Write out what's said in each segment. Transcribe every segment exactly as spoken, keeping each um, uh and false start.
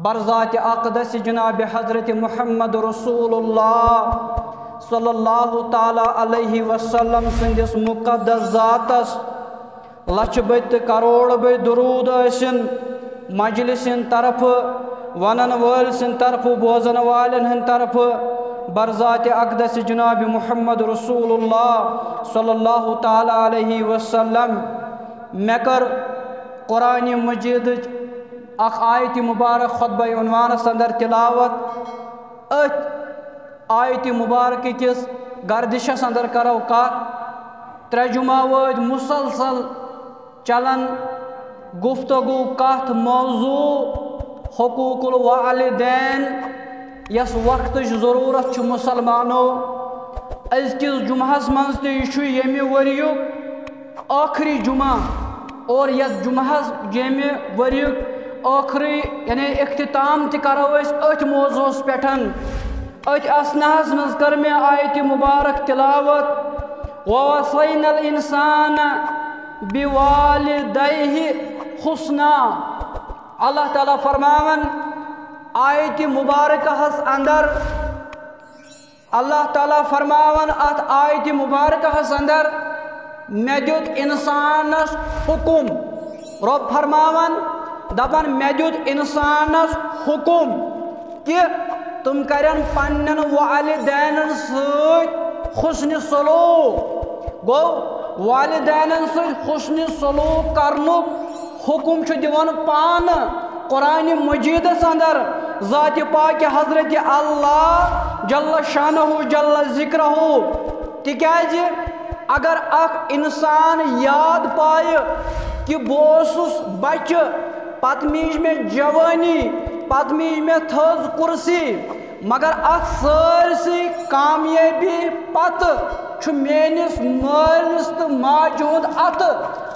بر ذات اقدس جناب حضرت محمد رسول اللہ صلی اللہ تعالیٰ علیہ وسلم سٕنٛدِس مقدس ذاتس لچھ بٔدۍ تہٕ کرور بٔدۍ درود ٲسِن، مجلس ہٕنٛدِ طرفہٕ، ونن وٲلۍ سٕنٛدِ طرفہٕ، بوزن والٮ۪ن ہٕنٛدِ طرفہٕ، بر ذات اقدس جناب محمد رسول اللہ صلی اللہ تعالیٰ علیہ وسلم۔ مےٚ کٔر قرآن مجیدٕچ اکھ آیت مبارک خطبہ عنوانس اندر تلاوت۔ أتھۍ آیت مبارکہ کِس گردشس اندر کرو کتھ۔ ترٛےٚ جمعہ وٲتۍ مسلسل چلان گفتگو، کتھ، موضوع حقوق الوالدین، یس وقتٕچ ضرورت چھِ مسلمانو۔ أزکِس جمعہس منٛز تہِ، یہِ چھُ ییٚمہِ ؤریُک ٲخری جمعہ، اور یتھ جمعہس، ییٚمہِ ؤریُک ٲخری، یعنی اختتام تہِ کرو أسۍ أتھۍ موضوعس پٮ۪ٹھ۔ أتھۍ اثناہس منٛز کٔر مےٚ آیت مبارک تلاوت، "ووصینا الانسان بوالدیہ حسنا"۔ اللہ تعالیٰ فرماوان آیت مبارکہس اندر، اللہ تعالیٰ فرماوان اتھ آیت مبارکہس اندر، "مےٚ دیُت انسانس حکم"۔ رۄب فرماوان، دپان، "مےٚ دیُت انسانس حکم کہِ تِم کرن پننٮ۪ن والدینن سۭتۍ حسن سلوک۔" گوٚو، والدینن سۭتۍ حسن سلوک کرنُک حکم چھُ دِوان پانہٕ قرآن مجیدس اندر ذات پاک حضرت اللہ جل شانہ جل ذکرہ۔ تِکیازِ اگر اکھ انسان یاد پایہِ کہِ بہٕ اوسُس بچہٕ، پتہٕ میج مےٚ جوٲنی، پتہٕ میج مےٚ تھٔز کرسی، مگر اتھ سٲرسٕے کامیٲبی پتہٕ چھُ میٲنِس مٲلِس تہٕ ماجہِ ہُنٛد اتھٕ۔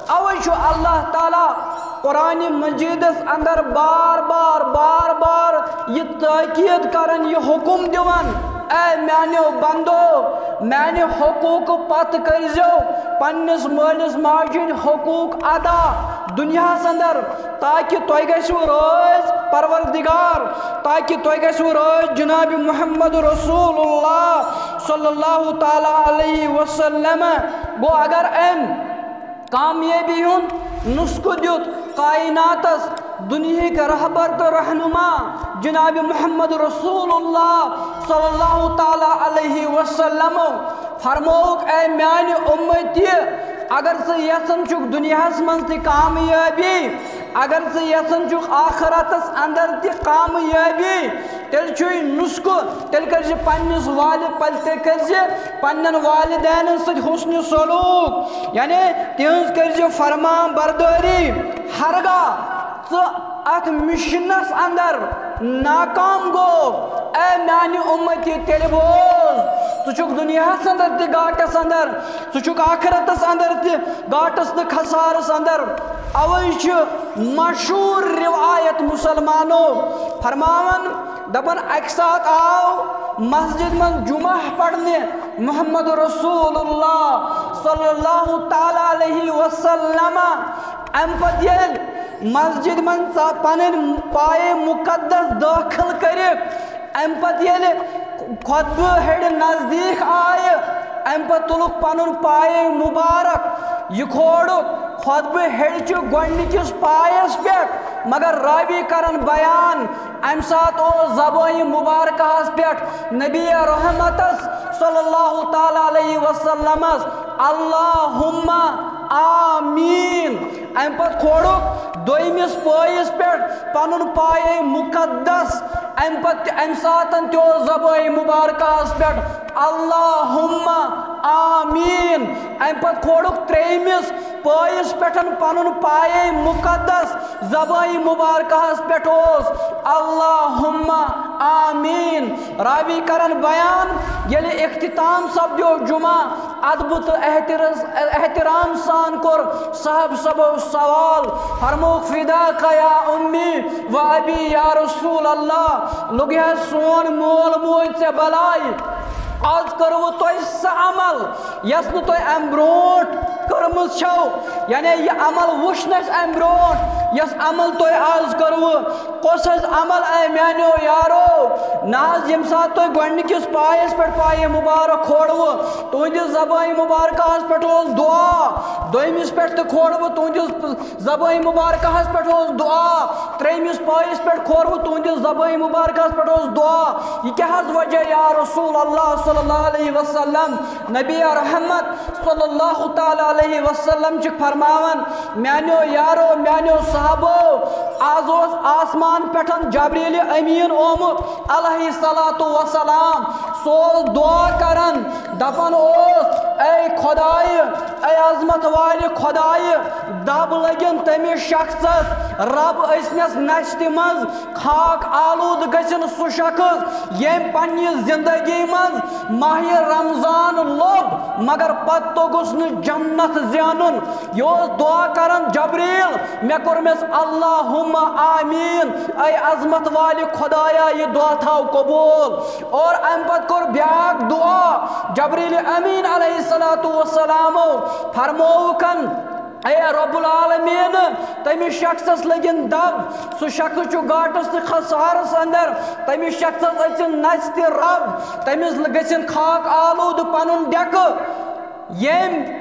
اوے چھُ اللہ تعالیٰ قرآن مجیدس اندر بار بار، بار بار یہِ تاکید کران، یہِ حکم دِوان، "اے میانیو بندو، میانہِ حقوق پتہٕ کٔرزیو پننِس مٲلِس ماجہِ ہٕنٛدۍ حقوق ادا دنیاہس اندر، تاکہِ تۄہہِ گژھِو رٲضۍ پروردگار، تاکہِ تۄہہِ گژھِو رٲضۍ جناب محمد رسول اللہ صلی اللہ تعالیٰ علیہ وسلم۔" گوٚو، اگر أمۍ کامیٲبی ہُنٛد نسخہٕ دیُت کائناتس دنیہٕکۍ رہبر تہٕ رہنما جناب محمد رسول اللہ صلی اللہ تعالیٰ علیہ وسلم، فرمووُکھ، "اے میانہِ اُمتی، اگر ژٕ یژھان چھُکھ دنیاہس منٛز تہِ کامیٲبی، اگر ژٕ یژھان چھُکھ آخرتس اندر تہِ کامیٲبی، تیٚلہِ چھُے نسخہٕ، تیٚلہِ کٔرزِ پننِس والد، پل-، تیٚلہِ کٔرزِ پننٮ۪ن والدینن سۭتۍ حسن سلوک، یعنی تِہنٛز کٔرزِ فرمان بردٲری۔ ہرگاہ ژٕ اتھ مشنس اندر ناکام گوٚو، اے میانہِ اُمتی، تیٚلہِ بوز، ژٕ چھُکھ دنیاہس اندر تہِ گاٹس اندر، ژٕ چھُکھ آخرتس اندر تہِ گاٹس تہٕ خسارس اندر۔" اوے چھِ مشہور روایت مسلمانو فرماوان، دپان، اکہِ ساتہٕ آو مسجد منٛز جمعہ پرنہِ محمد رسول اللہ صلی اللہ تعالیٰ علیہ وسلم۔ امہِ پتہٕ ییٚلہِ مسجد منٛز ژا-، پنٕنۍ پایہِ مقدس دٲخل کٔرِکھ، امہِ پتہٕ ییٚلہِ خطبہٕ ہیٚرِ نزدیٖک آیہِ، امہِ پتہٕ تُلُکھ پنُن پایہِ مبارک، یہِ کھولُکھ خطبہٕ ہیٚرِ چہِ گۄڈنِکِس پایس پٮ۪ٹھ۔ مگر راوی کرن بیان، امہِ ساتہٕ اوس زبٲنہِ مبارکہس پٮ۪ٹھ نبی رحمتس صلی اللہ تعالیٰ علیہ وسلمس، "اللہم آمین۔" امہِ پتہٕ کھولُکھ دوٚیمِس پٲیِس پٮ۪ٹھ پنُن پایے مقدس۔ امہِ پتہٕ تہِ، امہِ ساتن تہِ اوس زبٲنہِ مبارکہس پٮ۪ٹھ، "اللہم آمین۔" امہِ پتہٕ کھولُکھ ترٛیٚیمِس پٲیِس پٮ۪ٹھ پنُن پایے مقدس۔ زبٲنہِ مبارکہس پٮ۪ٹھ اوس، "اللہم آمین۔" راوی کرن بیان، ییٚلہِ اختتام سپدیو جمعہ، ادبہٕ تہٕ احترز-، احترام سان کوٚر صاحب صٲبو سوال، فرمووُکھ، "فداک یا امی و ابی یا رسول اللہ"، لوٚگ ہے سون مول موج ژےٚ بلاے، آز کٔروٕ تۄہہِ سۄ عمل یۄس نہٕ تۄہہِ امہِ برونٛٹھ کٔرمٕژ چھو، یعنی یہِ عمل وٕچھ نہٕ اَسہِ اَمہِ برونٛٹھ، یۄس عمل تۄہہِ آز کٔروٕ۔ کۄس حظ عمل اے میانیو یارو؟ نہ حظ، ییٚمہِ ساتہٕ تۄہہِ گۄڈٕنِکِس پایَس پٮ۪ٹھ پایہِ مُبارک کھولوٕ، تُہنٛدِس زبٲنۍ مُبارکہس پٮ۪ٹھ اوس دُعا، دوٚیمِس پٮ۪ٹھ تہِ کھولوٕ، تُہنٛدِس زبٲنۍ مُبارکہس پٮ۪ٹھ اوس دُعا، ترٛیٚیمِس پایَس پٮ۪ٹھ کھولوٕ، تُہنٛدِس زبٲنۍ مُبارکہس پٮ۪ٹھ اوس دُعا۔ یہِ کیٛاہ حظ وجہ یا رسول اللہ صلی اللہ علیہ وسلم؟ نبی رحمت صلی اللہ تعالیٰ علیہ وسلم چھِ فرماوان، میانیو یارو، میانیو صحابو، آز اوس آسمان پٮ۪ٹھ جبریل امین آمُت علیہ الصلوۃ والسلام۔ سُہ اوس دعا کران، دپان اوس، اے خدایہِ، اے عظمت والہِ خدایہِ، دب لٔگِن تٔمِس شخصس، رب أژنس نستہِ منٛز، خاک آلود گژھن سُہ شخص، ییٚمۍ پننہِ زندگی منٛز ماہِ رمضان لوٚب، مگر پتہٕ توٚگُس نہٕ جنت زینُن۔ یہِ اوس دعا کران، جبریل، مےٚ کوٚرمس اللہم آمین، اے عظمت والہِ خدایا، یہِ دعا تھاو قبول۔ اور امہِ پتہٕ کوٚر بیاکھ دعا جبریل امین علیہ الصلوۃ والسلامو، فرمووُکھن، اے رب العالمین، تٔمِس شخصس لٔگِن دب، سُہ شخص چھُ گاٹس تہٕ خسارس اندر، تٔمِس شخصس أژِن نستہِ رب، تٔمِس گٔژھِن خاک آلود پنُن ڈیکہٕ، ییٚمۍ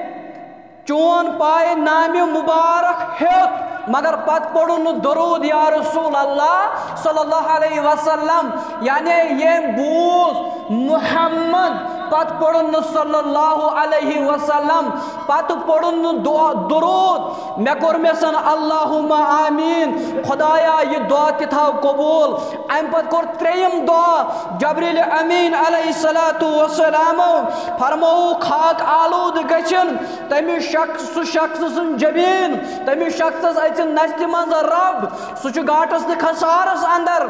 چون پایہِ نامہِ مُبارک ہیوٚت، مگر پتہٕ پوٚرُن نہٕ درود یا رسول اللہ صلی اللہ علیہ وسلم، یعنی ییٚمۍ بوٗز محمد، پتہٕ پوٚرُن نہٕ صلی اللہ علیہ وسلم، پتہٕ پوٚرُن نہٕ دعا، درود، مےٚ کوٚر مےٚ سن اللہم آمین، خدایا، یہِ دعا تہِ تھاو قبول۔ امہِ پتہٕ کوٚر ترٛیٚیِم دعا جبریل امین علیہ الصلوۃ والسلامو، فرمووُکھ، خاک آلود گژھن تٔمِس شخص، سُہ شخص سُنٛد جبیٖن، تٔمِس شخصس أژِن نستہِ منٛز رب، سُہ چھُ گاٹس تہٕ خسارس اندر،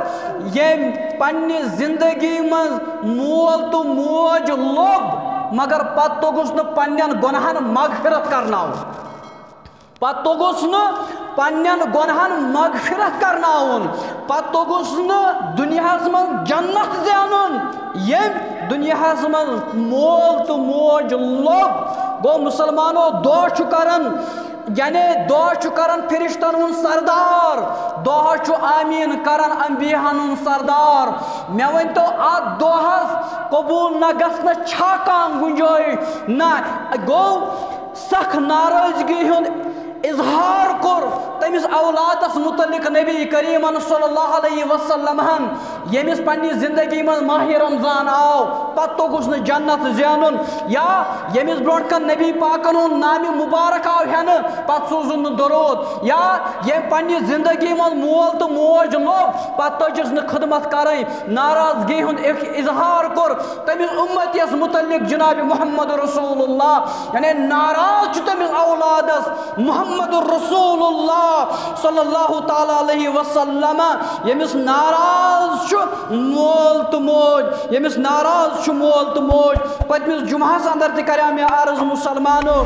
ییٚمۍ پننہِ زندگی منٛز مول تہٕ موج لوٚب، مگر پتہٕ توٚگُس نہٕ پننٮ۪ن گۄناہن مغفرت کرناوُن۔ پتہٕ توٚگُس نہٕ پننٮ۪ن گۄناہن مغفرت کرناوُن، پتہٕ توٚگُس نہٕ دُنیاہس منٛز جنت زینُن، ییٚمۍ دُنیاہس منٛز مول تہٕ موج لوٚب۔ گوٚو، مسلمانو، دعا چھُ کران، یعنی دعا چھُ کران فرشتن ہُنٛد سردار، دعا چھُ آمیٖن کران انبیاہن ہُنٛد سردار۔ مےٚ ؤنۍ تو، اتھ دعاہس قبول نہ گژھنس چھا کانٛہہ گُنجٲیِش؟ نہ۔ گوٚو، سخ ناراضگی ہُنٛد اظہار کوٚر تٔمِس اولادس متعلق نبی کریمن صلی اللہ علیہ وسلمن، ییٚمِس پننہِ زندگی منٛز ماہِ رمضان آو، پتہٕ توٚگُس نہٕ جنت زینُن، یا ییٚمِس برونٛٹھ کن نبی پاکن ہُنٛد نامہِ مبارک آو ہٮ۪نہٕ، پتہٕ سوٗزُن نہٕ درود، یا ییٚمۍ پننہِ زندگی منٛز مول تہٕ موج لوٚب، پتہٕ تٔجِس نہٕ خدمت کرٕنۍ۔ ناراضگی ہُنٛد اِظہار کوٚر تٔمِس اُمتیَس مُتعلِق جناب محمد رسول اللہ، یعنی ناراض چھُ تٔمِس اولادَس محمد رسول اللہ صلی اللہ تعالیٰ علیہ وسلم، ییٚمِس ناراض چھُ مول تہٕ موج، ییٚمِس ناراض چھُ مول تہٕ موج۔ پٔتمِس جمعہَس اندر تہِ کریٛاو مےٚ عرض مسلمانو،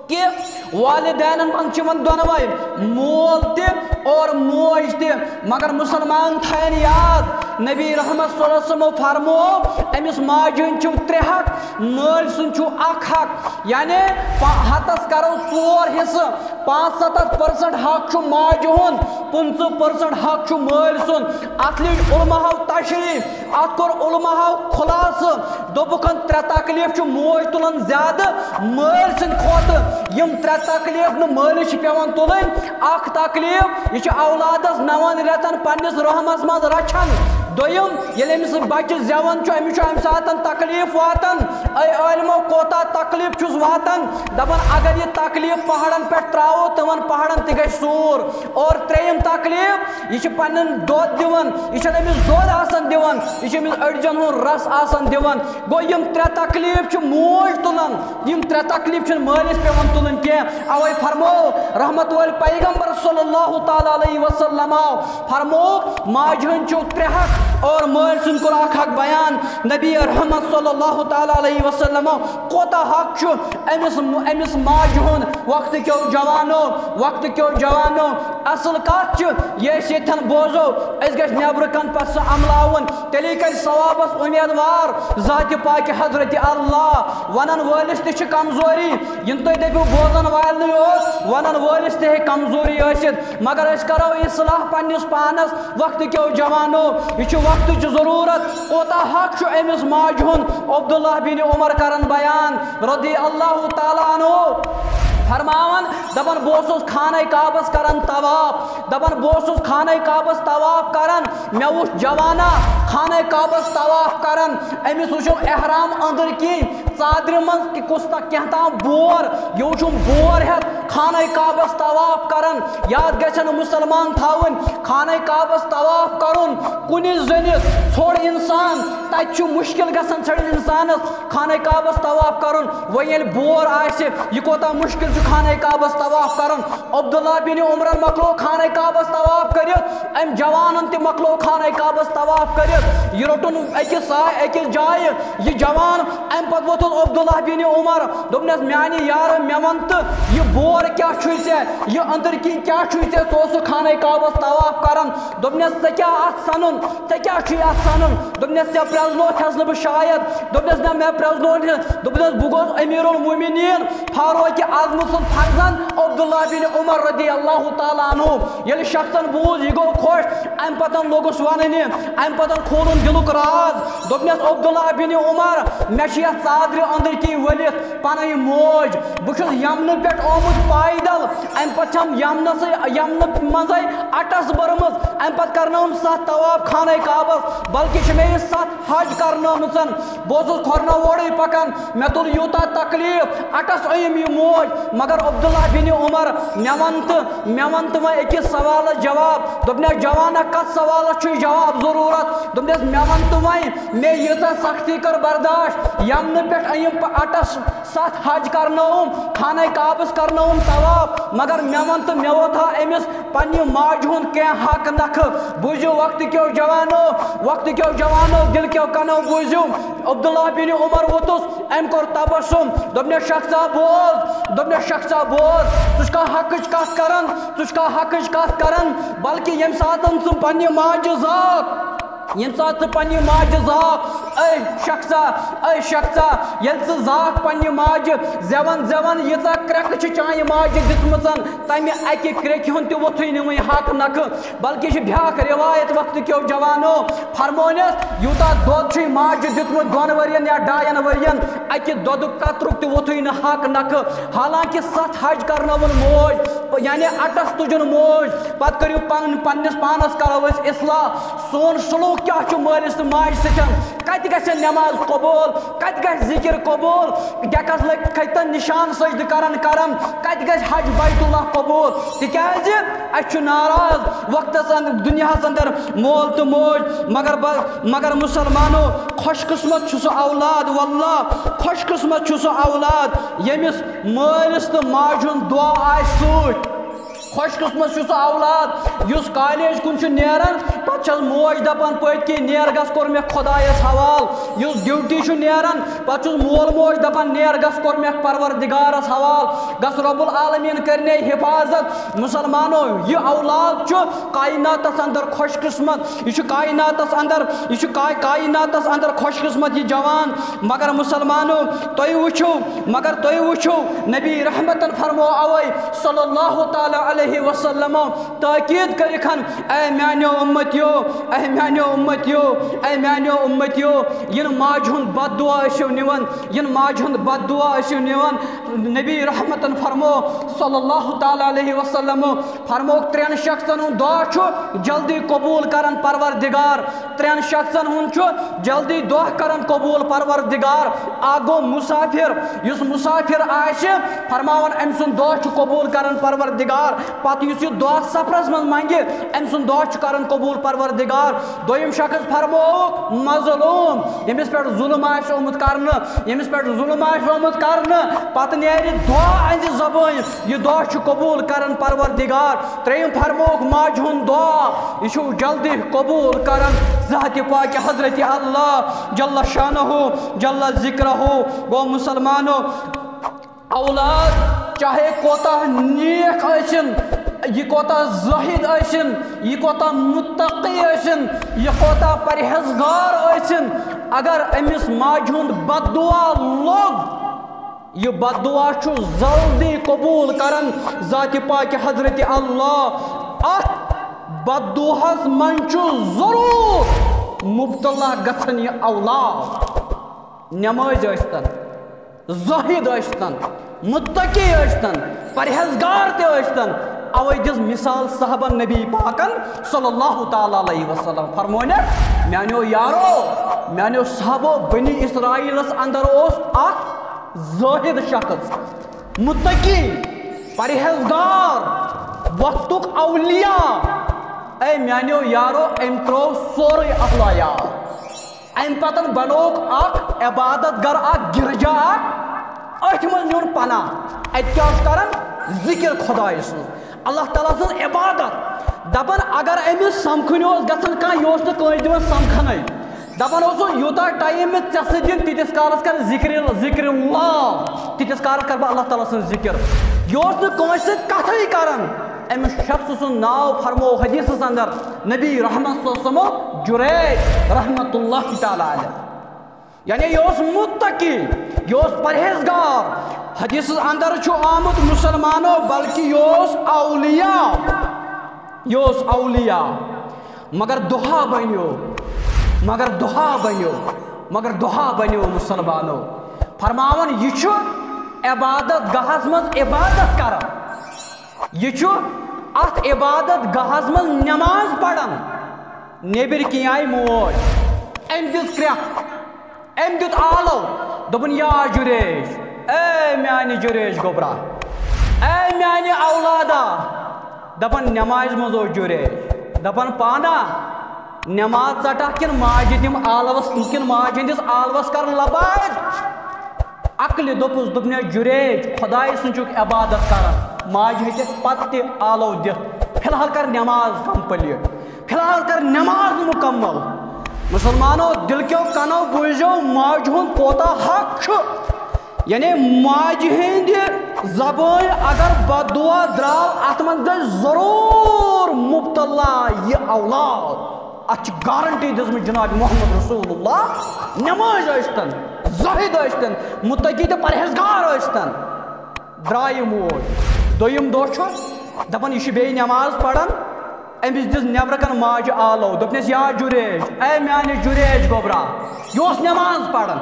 کہ والدینن منٛز چھِ یِوان دۄنوَے، مول تہِ اور موج تہِ۔ مگر مسلمان تھاین یاد، نبی رحمت صلی اللہ علیہ وسلمو فرموو، أمِس ماجہِ ہٕنٛدۍ چھِو ترٛےٚ حق، مٲلۍ سُنٛد چھُو اکھ حق۔ یعنی پا-، ہتس کرو ژور حصہٕ، پانٛژھ ستتھ پٔرسنٹ حق چھُ ماجہِ ہُنٛد، پٕنٛژٕہ پٔرسنٹ حق چھُ مٲلۍ سُنٛد۔ اتھ لیٚج علماہو تشریح، اتھ کوٚر علماہو خلاصہٕ، دوٚپُکھ، ترٛےٚ تکلیف چھُ موج تُلان زیادٕ مٲلۍ سٕنٛدِ کھۄتہٕ۔ یِم ترٛےٚ تکلیف نہٕ مٲلِس چھِ پٮ۪وان تُلٕنۍ، اکھ تکلیف، یہِ چھُ اولادس نَوَن رٮ۪تن پننِس رحمس منٛز رچھان۔ دوٚیِم، ییٚلہِ أمِس بچہِ زٮ۪وان چھُ، أمِس چھُ امہِ ساتن تکلیف واتان۔ اے عٲلمو، کوتاہ تکلیف چھُس واتان؟ دپان، اگر یہِ تکلیف پہاڑن پٮ۪ٹھ ترٛاوو، تِمن پہاڑن تہِ گژھِ سوٗر۔ اور ترٛیٚیِم تکلیف، یہِ چھِ پنُن دۄد دِوان، یہِ چھَنہٕ أمِس دۄد آسان دِوان، یہِ چھِ أمِس أڈجَن ہُنٛد رَس آسان دِوان۔ گوٚو، یِم ترٛےٚ تکلیٖف چھِ موج تُلان، یِم ترٛےٚ تکلیٖف چھِنہٕ مٲلِس پٮ۪وان تُلٕنۍ کینٛہہ۔ اَوَے فرموو رحمت وٲلۍ پیغمبر صلی اللہ تعالیٰ علیہ وسلم، فرموو، ماجہِ ہٕنٛدۍ چھِو ترٛےٚ حق، اور مٲلۍ سُنٛد کوٚر اکھ اکھ بیان۔ نبی رحمت صلی اللہ تعالیٰ علیہ وسلم کوتاہ حق چھُ أمِس، أمِس ماجہِ ہُنٛد۔ وقتہٕ کیو جوانو، وقتہٕ کیو جوانو، اصل کتھ چھِ، یہِ أسۍ ییٚتھٮ۪ن بوزو، أسۍ گژھِ نٮ۪برٕ کَنہِ پتہٕ سُہ عملاوُن، تیٚلے کَرِ ثوابس امیدوار ذاتِ پاکہِ حضرت اللہ۔ ونن وٲلِس تہِ چھِ کمزوری، یِم تُہۍ دٔپِو بوزن والنٕے اوس، ونن وٲلِس تہِ ہیٚکہِ کمزوری ٲسِتھ، مگر أسۍ کرو اصلاح پننِس پانس۔ وقتہٕ کیو جوانو، یہِ چھُ وقتٕچ ضروٗرت۔ کوتاہ حق چھُ أمِس ماجہِ ہُنٛد؟ عبداللہ بن عمر کرن بیان رضی اللہ تعالیٰ عنہ، فرماوان، دپان، بہٕ اوسُس خانہ کعبس کران طواف، دپان، بہٕ اوسُس خانہ کعبس طواف کران، مےٚ وُچھ جوانا خانہ کعبس طواف کران، أمِس وُچھُم احرام أنٛدٕرۍ کِنۍ ژادرِ منٛز کہِ کُس تہ کینٛہہ تام بور، یہِ وُچھُم بور ہٮ۪تھ خانہ کعبس طواف کران۔ یاد گژھن مُسلمان تھاوٕنۍ، خانہ کعبس طواف کرُن، کُنہِ زٔنِس ژھوٚڑ انسان، تتہِ چھُ مُشکل گژھان ژھٔڑِس انسانس خانہ کعبس طواف کرُن۔ وۄنۍ ییٚلہِ بور آسہِ، یہِ کوتاہ مُشکل چھُ خانہ کعبس طواف کرُن۔ عبداللہ بن عمرن مۄکلو خانہ کعبس طواف کٔرِتھ، أمۍ جوانن تہِ مۄکلو خانہ کعبس طواف کٔرِتھ۔ یہِ روٚٹُن أکِس سا-، أکِس جایہِ یہِ جوان۔ امہِ پتہٕ ووٚتھُن عبداللہ بن عمر، دوٚپنس، میانہِ یارٕ، مےٚ وَن تہٕ، یہِ بور کیٛاہ چھُے ژےٚ؟ یہِ أنٛدٕرۍ کِنۍ کیٛاہ چھُے ژےٚ؟ ژٕ اوسُکھ خانہ کعبس طواف کران۔ دوٚپنس، ژےٚ کیٛاہ اتھ سنُن؟ ژےٚ کیٛاہ چھُے اتھ سنُن؟ دوٚپنس، ژےٚ پرٛزنوتھس نہٕ بہٕ شاید۔ دوٚپنس، نہ، مےٚ پرٛزنوو نہٕ۔ دوٚپنس، بہٕ گوس امیر المومنین فاروق اعظم سُنٛد فرزند عبداللہ بن عمر رضی اللہ تعالیٰ عنہ۔ ییٚلہِ شخصن بوٗز، یہِ گوٚو خۄش۔ امہِ پتن لوٚگُس وننہِ، امہِ پتن کھولُن دِلُک راز۔ دوٚپنس، عبداللہ بن عمر، مےٚ چھِ یتھ ژادرِ أنٛدٕرۍ کِنۍ ؤلِتھ پنٕنۍ موج۔ بہٕ چھُس یمنہٕ پٮ۪ٹھ آمُت پایدل، امہِ پتہٕ چھم یمنسٕے، یمنہٕ منٛزے اٹس بٔرمٕژ، امہِ پتہٕ کرنٲوٕم ستھ طواف خانہ کعبس، بلکہِ چھِ مےٚ یہِ ستھ حج کرنٲومٕژن۔ بہٕ اوسُس کھۄرنہٕ وورٕے پکان، مےٚ تُل یوٗتاہ تکلیٖف، اٹس أنِم یہِ موج۔ مگر عبداللہ بن عمر، مےٚ وَن تہٕ، مےٚ وَن تہٕ وۄنۍ أکِس سوالس جواب۔ دوٚپنس، جوانا، کتھ سوالس چھُے جواب ضروٗرت؟ دوٚپنس، مےٚ وَن تہٕ وۄنۍ، مےٚ ییٖژاہ سختی کٔر برداشت، یمنہٕ پٮ۪ٹھ أنِم پ-، اٹس ستھ حج کرنٲوُم، خانہ کعبس کرنٲوُم طواف، مگر مےٚ وَن تہٕ، مےٚ ووتھا أمِس پننہِ ماجہِ ہُنٛد کینٛہہ حق نکھٕ؟ بوٗزِو وقتہٕ کیو جوانو، وقتہٕ کیو جوانو، دِل کیو کنو بوٗزِو۔ عبداللہ بن عمر ووٚتُس، أمۍ کوٚر تبسم، دوٚپنس، شخصا بوز، دوٚپنس، شخصا بوز، ژٕ چھُکھا حقٕچ کتھ کران؟ ژٕ چھُکھا حقٕچ کتھ کران؟ بلکہِ ییٚمہِ ساتہٕ ژٕ پننہِ ماجہِ زاکھ، ییٚمہِ ساتہٕ ژٕ پننہِ ماجہِ زاکھ، اے شخصا، اے شخصا، ییٚلہِ ژٕ زاکھ پننہِ ماجہِ، زٮ۪وان زٮ۪وان ییٖژاہ کرٛٮ۪کہٕ چھِ چانہِ ماجہِ دِژمٕژن، تمہِ اکہِ کرٛیکہِ ہُنٛد تہِ ووٚتھُے نہٕ وۄنۍ حق نکھٕ۔ بلکہِ چھِ بیٛاکھ رِوایت وقتہٕ کیو جوانو، فرمونس، یوٗتاہ دۄد چھُے ماجہِ دیُتمُت دۄن ؤرین یا ڈاین ؤرین، اکہِ دۄدُک قطرُک تہِ ووٚتھُے نہٕ حق نکھٕ۔ حالانکہِ ستھ حج کرنٲوُن موج، یعنی اٹس تُجُن موج، پتہٕ کٔرِو پن-، پننِس پانس کرو أسۍ اصلاح۔ سون سلوک کیٛاہ چھُ مٲلِس تہٕ ماجہِ سۭتۍ؟ کتہِ گژھِ نماز قبول؟ کتہِ گژھِ ذکر قبول؟ ڈیکس لٔگۍ کھٔتۍ تن نشان سجدٕ کران کران، کتہِ گژھِ حج بیت اللہ قبول؟ تِکیازِ اسہِ چھُ ناراض وقتس اند-، دُنیاہس اندر مول تہٕ موج، مگر ب-، مگر مسلمانو، خۄش قسمت چھُ سُہ اولاد، واللہ، خۄش قسمت چھُ سُہ اولاد، ییٚمِس مٲلِس تہٕ ماجہِ ہُنٛد دعا آسہِ سۭتۍ۔ خۄش قسمت چھُ سُہ اولاد یُس کالیج کُن چھُ نیران، پتہٕ چھس موج دپان پٔتۍ کِنۍ، "نیر گژھ، کوٚر مےٚ خۄدایس حوال"۔ یُس ڈیوٹی چھُ نیران، پتہٕ چھُس مول موج دپان، "نیر گژھ، کوٚر مےٚ پروردگارس حوال، گژھ رب العالمین کرنے حفاظت"۔ مسلمانو، یہِ اولاد چھُ کائناتس اندر خۄش قسمت، یہِ چھُ کائناتس اندر، یہِ چھُ کا-، کائناتس اندر خۄش قسمت یہِ جوان۔ مگر مسلمانو، تُہۍ وٕچھِو، مگر تُہۍ وٕچھِو، نبی رحمتن فرمو اوے صلی اللہ تعالیٰ علیہ وسلم تاکید کٔرِکھن، اے میانیو امتیو، اے میانیو امتیو، اے میانیو امتیو، یِن ماجہِ ہُنٛد بد دعا ٲسِو نِوان، یِن ماجہِ ہُنٛد بد دعا ٲسِو نِوان۔ نبی رحمتن فرمو صلی اللہ تعالیٰ علیہ وسلم، فرمووُکھ، ترٛٮ۪ن شخصن ہُنٛد دعا چھُ جلدی قبول کران پروردگار۔ ترٛٮ۪ن شخصن ہُنٛد چھُ جلدی دعا کران قبول پروردگار۔ اکھ گوٚو مسافر، یُس مسافر آسہِ، فرماوان، أمۍ سُنٛد دعا چھُ قبول کران پروردگار۔ پتہٕ یُس یہِ دعا سفرس منٛز منگہِ، أمۍ سُنٛد دعا چھُ کران قبول پروردگار۔ دوٚیِم شخص فرمووُکھ مظلوم، ییٚمِس پٮ۪ٹھ ظُلم آسہِ آمُت کرنہٕ، ییٚمِس پٮ۪ٹھ ظُلم آسہِ آمُت کرنہٕ، پتہٕ نیرِ دعا أہنٛزِ زبٲنۍ، یہِ دعا چھُ قبول کران پروردگار۔ ترٛیٚیِم فرمووُکھ ماجہِ ہُنٛد دعا، یہِ چھُ جلدی قبول کران ذاتِ پاکہِ حضرت اللہ جل شانہ جل ذکرہ۔ گوٚو مسلمانو، اولاد چاہے کوتاہ نیک ٲسِن، یہِ کوتاہ زاہد ٲسِن، یہِ کوتاہ متقی ٲسِن، یہِ کوتاہ پرہیزگار ٲسِن، اگر أمِس ماجہِ ہُنٛد بددعا لوٚگ، یہِ بددعا چھُ جلدی قبول کران ذاتِ پاکہِ حضرت اللہ۔ اتھ بددعاہس منٛز چھُ ضروٗر مبتلا گژھان یہِ اولاد۔ نماز ٲسۍتن، زاہد ٲسۍتن، متقی ٲسۍتن، پرہیزگار تہِ ٲسۍتن۔ اوے دِژ مثال صحابن نبی پاکن صلی اللہ تعالیٰ علیہ وسلم۔ فرمونکھ، میانیو یارو، میانیو صحابو، بنی اسرائیلس اندر اوس اکھ زاہد شخص، متقی، پرہیزگار، وقتُک اولیاء۔ اے میانیو یارو، أمۍ ترٛوو سورُے اپلایاو۔ امہِ پتن بنووُکھ اکھ عبادت گاہ، اکھ گرجا اکھ، أتھۍ منٛز نیوٗن پناہ۔ اتہِ کیٛاہ اوس کران؟ ذکر خدایہِ سُنٛد، اللہ تعالیٰ سٕنٛز عبادت۔ دپان اگر أمِس سمکھُن اوس گژھان کانٛہہ، یہِ اوس نہٕ کٲنٛسہِ دِوان سمکھنٕے۔ دپان اوسُکھ، یوٗتاہ ٹایم مےٚ ژےٚ سۭتۍ دِن، تیٖتِس کالس کر ذکر، ذکر اللہ، تیٖتِس کالس کر بہٕ اللہ تعالیٰ سٕنٛز ذکر۔ یہِ اوس نہٕ کٲنٛسہِ سۭتۍ کتھٕے کران۔ أمِس شخص سُنٛد ناو فرموو حدیثس اندر نبی رحمت صلی اللہ علیہ وسلم، جریج رحمت اللہ تعالیٰ علیہ۔ یعنی یہِ اوس متقی، یہِ اوس پرہیزگار۔ حدیثس اندر چھُ آمُت مسلمانو، بلکہ یہِ اوس اولیاء، یہِ اوس اولیاء۔ مگر دُہا بنیو، مگر دُہا بنیو، مگر دُہا بنیو مسلمانو۔ فرماوان، یہِ چھُ عبادت گاہس منٛز عبادت کران، یہِ چھُ اتھ عبادت گاہس منٛز نماز پران۔ نیبر کِنۍ آیہِ موج، أمۍ دِژ کرٛٮ۪کھ، أمۍ دیُت آلو، دوٚپُن، یا جُریج، اے میانہِ جُریج گوٚبرا، اے میانہِ اولادا۔ دپان، نمازِ منٛز اوس جُریج۔ دپان، پانا، نماز ژٹکھ کِنہٕ ماجہِ دِم آلوس، کِنہٕ ماجہِ ہٕنٛدِس آلوس کرٕ لباد؟ عقلہِ دوٚپُس، دوٚپنس، جُریج، خدایہِ سُنٛد چھُکھ عبادت کران، ماجہِ ہیٚتٮ۪کھ پتہٕ تہِ آلو دِتھ، فی الحال کر نماز complete، فی الحال کر نماز مکمل۔ مسلمانو، دِلکیو کنو بوٗزِو، ماجہِ ہُنٛد کوتاہ حق چھُ۔ یعنی ماجہِ ہٕنٛدِ زبٲنۍ اگر بددعا درٛاو، اتھ منٛز گژھِ ضروٗر مبتلا یہِ اولاد۔ اتھ چھِ گارنٹی دِژمٕژ جناب محمد رسول اللہ۔ نماز ٲسۍتن، زاہد ٲسۍتن، متقی تہٕ پرہیزگار ٲسۍتن۔ درٛاے یہِ موج۔ دوٚیِم دۄہ چھُ دپان، یہِ چھُ بیٚیہِ نماز پران۔ أمِس دِژ نٮ۪برٕ کنہِ ماجہِ آلو، دوٚپنس، یا جُریج، اے میانہِ جُریج گوٚبرا، یہِ اوس نٮ۪ماز پران۔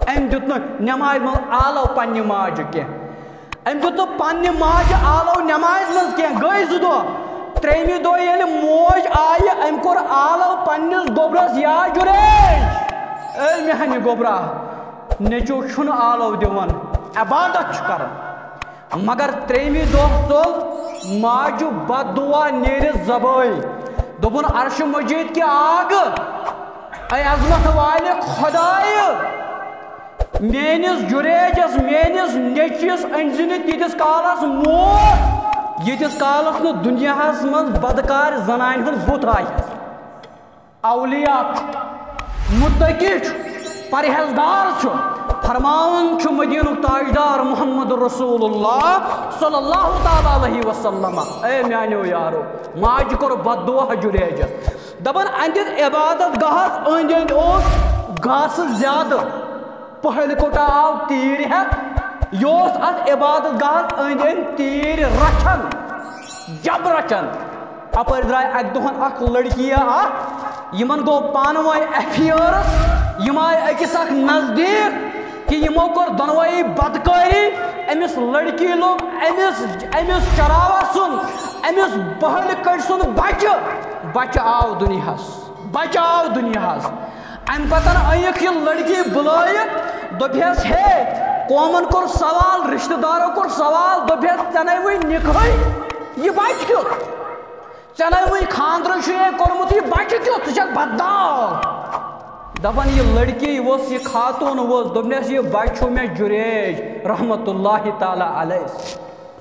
أمۍ دیُت نہٕ نٮ۪مازِ منٛز آلو پننہِ ماجہِ کینٛہہ۔ أمۍ دیُت نہٕ پننہِ ماجہِ آلو نٮ۪مازِ منٛز کینٛہہ۔ گٔے زٕ دۄہ۔ ترٛیٚیمہِ دۄہ ییٚلہِ موج آیہِ، أمۍ کوٚر آلو پننِس گوٚبرس، یا جُریج، اے میانہِ گوٚبرا، نیٚچو چھُنہٕ آلو دِوان، عبادت چھُ کران۔ مگر ترٛیٚیمہِ دۄہ ژوٚل ماجہِ بددعا نیٖرِتھ زبٲنۍ۔ دوٚپُن، عرشہِ مجیٖد کہِ آگ، اے عظمت والہِ خدایہِ، میٲنِس جُریجس، میٲنِس نیٚچوِس أنۍ زِ نہٕ تیٖتِس کالس موت، ییٖتِس کالس نہٕ دُنیاہس منٛز بدکارِ زنانہِ ہُنٛد بُتھ آسہِ۔ اولیاء چھُ، متقی چھُ، پرہیزگار چھُ۔ فرماوان چھُ مدینُک تاجدار محمد رسول اللہ صلی اللہ تعالیٰ علیہ وسلم، اے میانیو یارو، ماجہِ کوٚر بددعا جُریجس۔ دپان، اہنٛدِس عبادت گاہس أنٛدۍ أنٛدۍ اوس گاسہٕ زیادٕ۔ پہلکوٹہ آو تیٖر ہٮ۪تھ، یہِ اوس اتھ عبادت گاہس أنٛدۍ أنٛدۍ تیٖرۍ رچھان، جب رچھان۔ اپٲرۍ درٛاے اکہِ دۄہن اکھ لڑکی اکھ، یِمن گوٚو پانہٕ ؤنۍ affairs، یِم آیہِ أکِس اکھ نزدیٖک کہِ یِمو کوٚر دۄنوَے بدکٲری۔ أمِس لڑکی لوٚگ أمِس، أمِس چراوس سُنٛد، أمِس بہلہِ کٔٹۍ سُنٛد بچہٕ، بچہٕ آو دُنیاہس، بچہٕ آو دُنیاہس۔ امہِ پتن أنِکھ یہِ لڑکی بُلٲیِتھ، دوٚپہس، ہے، قومن کوٚر سوال، رشتہٕ دارو کوٚر سوال، دوٚپہس، ژےٚ نے وٕنہِ نِکہٕے۔ یہِ بچہِ کیُتھ؟ ژےٚ نَے وٕنہِ خانٛدرٕے چھُے کوٚرمُت، یہِ بچہِ کیُتھ؟ ژٕ چھَکھ بدنام۔ دَپان، یہِ لڑکی ؤژھ، یہِ خاتوٗن ؤژھ، دوٚپنَس، یہِ بچہِ چھُ مےٚ جُریج رحمتہ اللہ تعالیٰ علیہ۔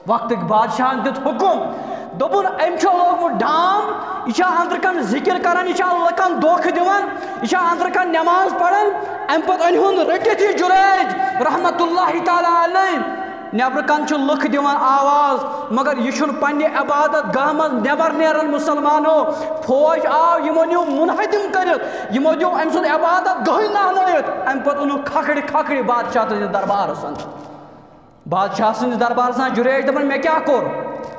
وقتٕکۍ بادشاہن دیُت حُکُم، دوٚپُن، أمۍ چھُ لوگمُت ڈام، یہِ چھا أنٛدرٕ کَنۍ ذِکِر کران، یہِ چھا لُکن دھوکہٕ دِوان، یہِ چھا أنٛدرٕ کَنۍ نٮ۪ماز پران؟ اَمہِ پتہٕ أنۍ ہُن رٔٹِتھ یہِ جُریج رحمتہ اللہ تعالیٰ علیہ۔ نٮ۪برٕ کَنۍ چھِ لُکھ دِوان آواز، مگر یہِ چھُنہٕ پننہِ عبادت گاہ منٛز نٮ۪بر نیران۔ مُسلمانو، فوج آو، یِمو نیوٗ منہدم کٔرِتھ، یِمو دیُت أمۍ سُنٛد عبادت گاہٕے نہلٲیِتھ۔ اَمہِ پتہٕ اوٚنُکھ کھکھرِ کھکھرِ بادشاہ سٕنٛدِس دربارس اندر۔ بادشاہ سٕنٛدِس دربارس اندر جُریج دَپان، مےٚ کیٛاہ کوٚر؟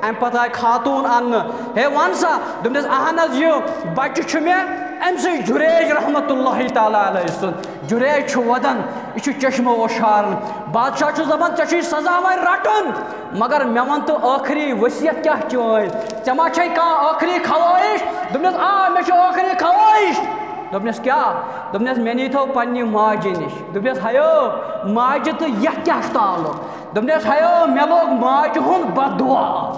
اَمہِ پتہٕ آیہِ خاتوٗن اَننہٕ۔ ہے، وَن سا، دوٚپنَس، اہن حظ، یہِ بچہِ چھُ مےٚ أمۍ سٕے جُریج رحمتہ اللہ تعالیٰ علیہ سُنٛد۔ جُریج چھُ وَدان، یہِ چھُ چشمو اوشاران۔ بادشاہ چھُس دَپان، ژےٚ چھُے سزا وۄنۍ رَٹُن، مگر مےٚ وَن تہٕ ٲخری ؤصیت کیٛاہ چٲنۍ؟ ژےٚ ما چھے کانٛہہ ٲخری خواہِش؟ دوٚپنَس، آ، مےٚ چھِ ٲخری خواہِش۔ دوٚپنَس، کیٛاہ؟ دوٚپنَس، مےٚ نیٖتو پنٛنہِ ماجہِ نِش۔ دوٚپنَس، ہیو، ماجہِ تہٕ یَتھ کیٛاہ چھُ تعلق؟ دوٚپنَس، ہیو، مےٚ لوگ ماجہِ ہُنٛد بد دُعا۔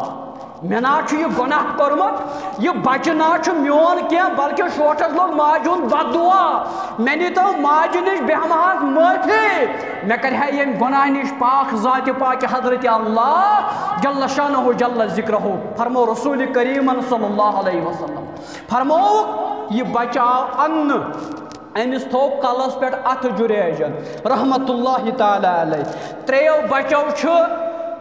مےٚ نا چھُ یہِ گۄناہ کوٚرمُت، یہِ بچہِ نا چھُ میون کینٛہہ، بلکہِ شوٹھس لوٚگ ماجہِ ہُنٛد بد دُعا۔ مےٚ نیٖتو ماجہِ نِش، بیٚہمہٕ ہاس معٲفی۔ مےٚ کرِ ہا ییٚمہِ گۄناہ نِش پاک ذاتِ پاکہِ حضرت اللہ جل شانہ جل ذکرہ۔ فرمو رسول کریمن صلی اللہ علیہ وسلم، فرمووُکھ، یہِ بچہِ آو اننہٕ۔ أمِس تھوٚو کلس پٮ۪ٹھ اتھٕ جُریجن رحمتہ اللہ تعالیٰ علیہ۔ ترٛیٚیو بچو چھُ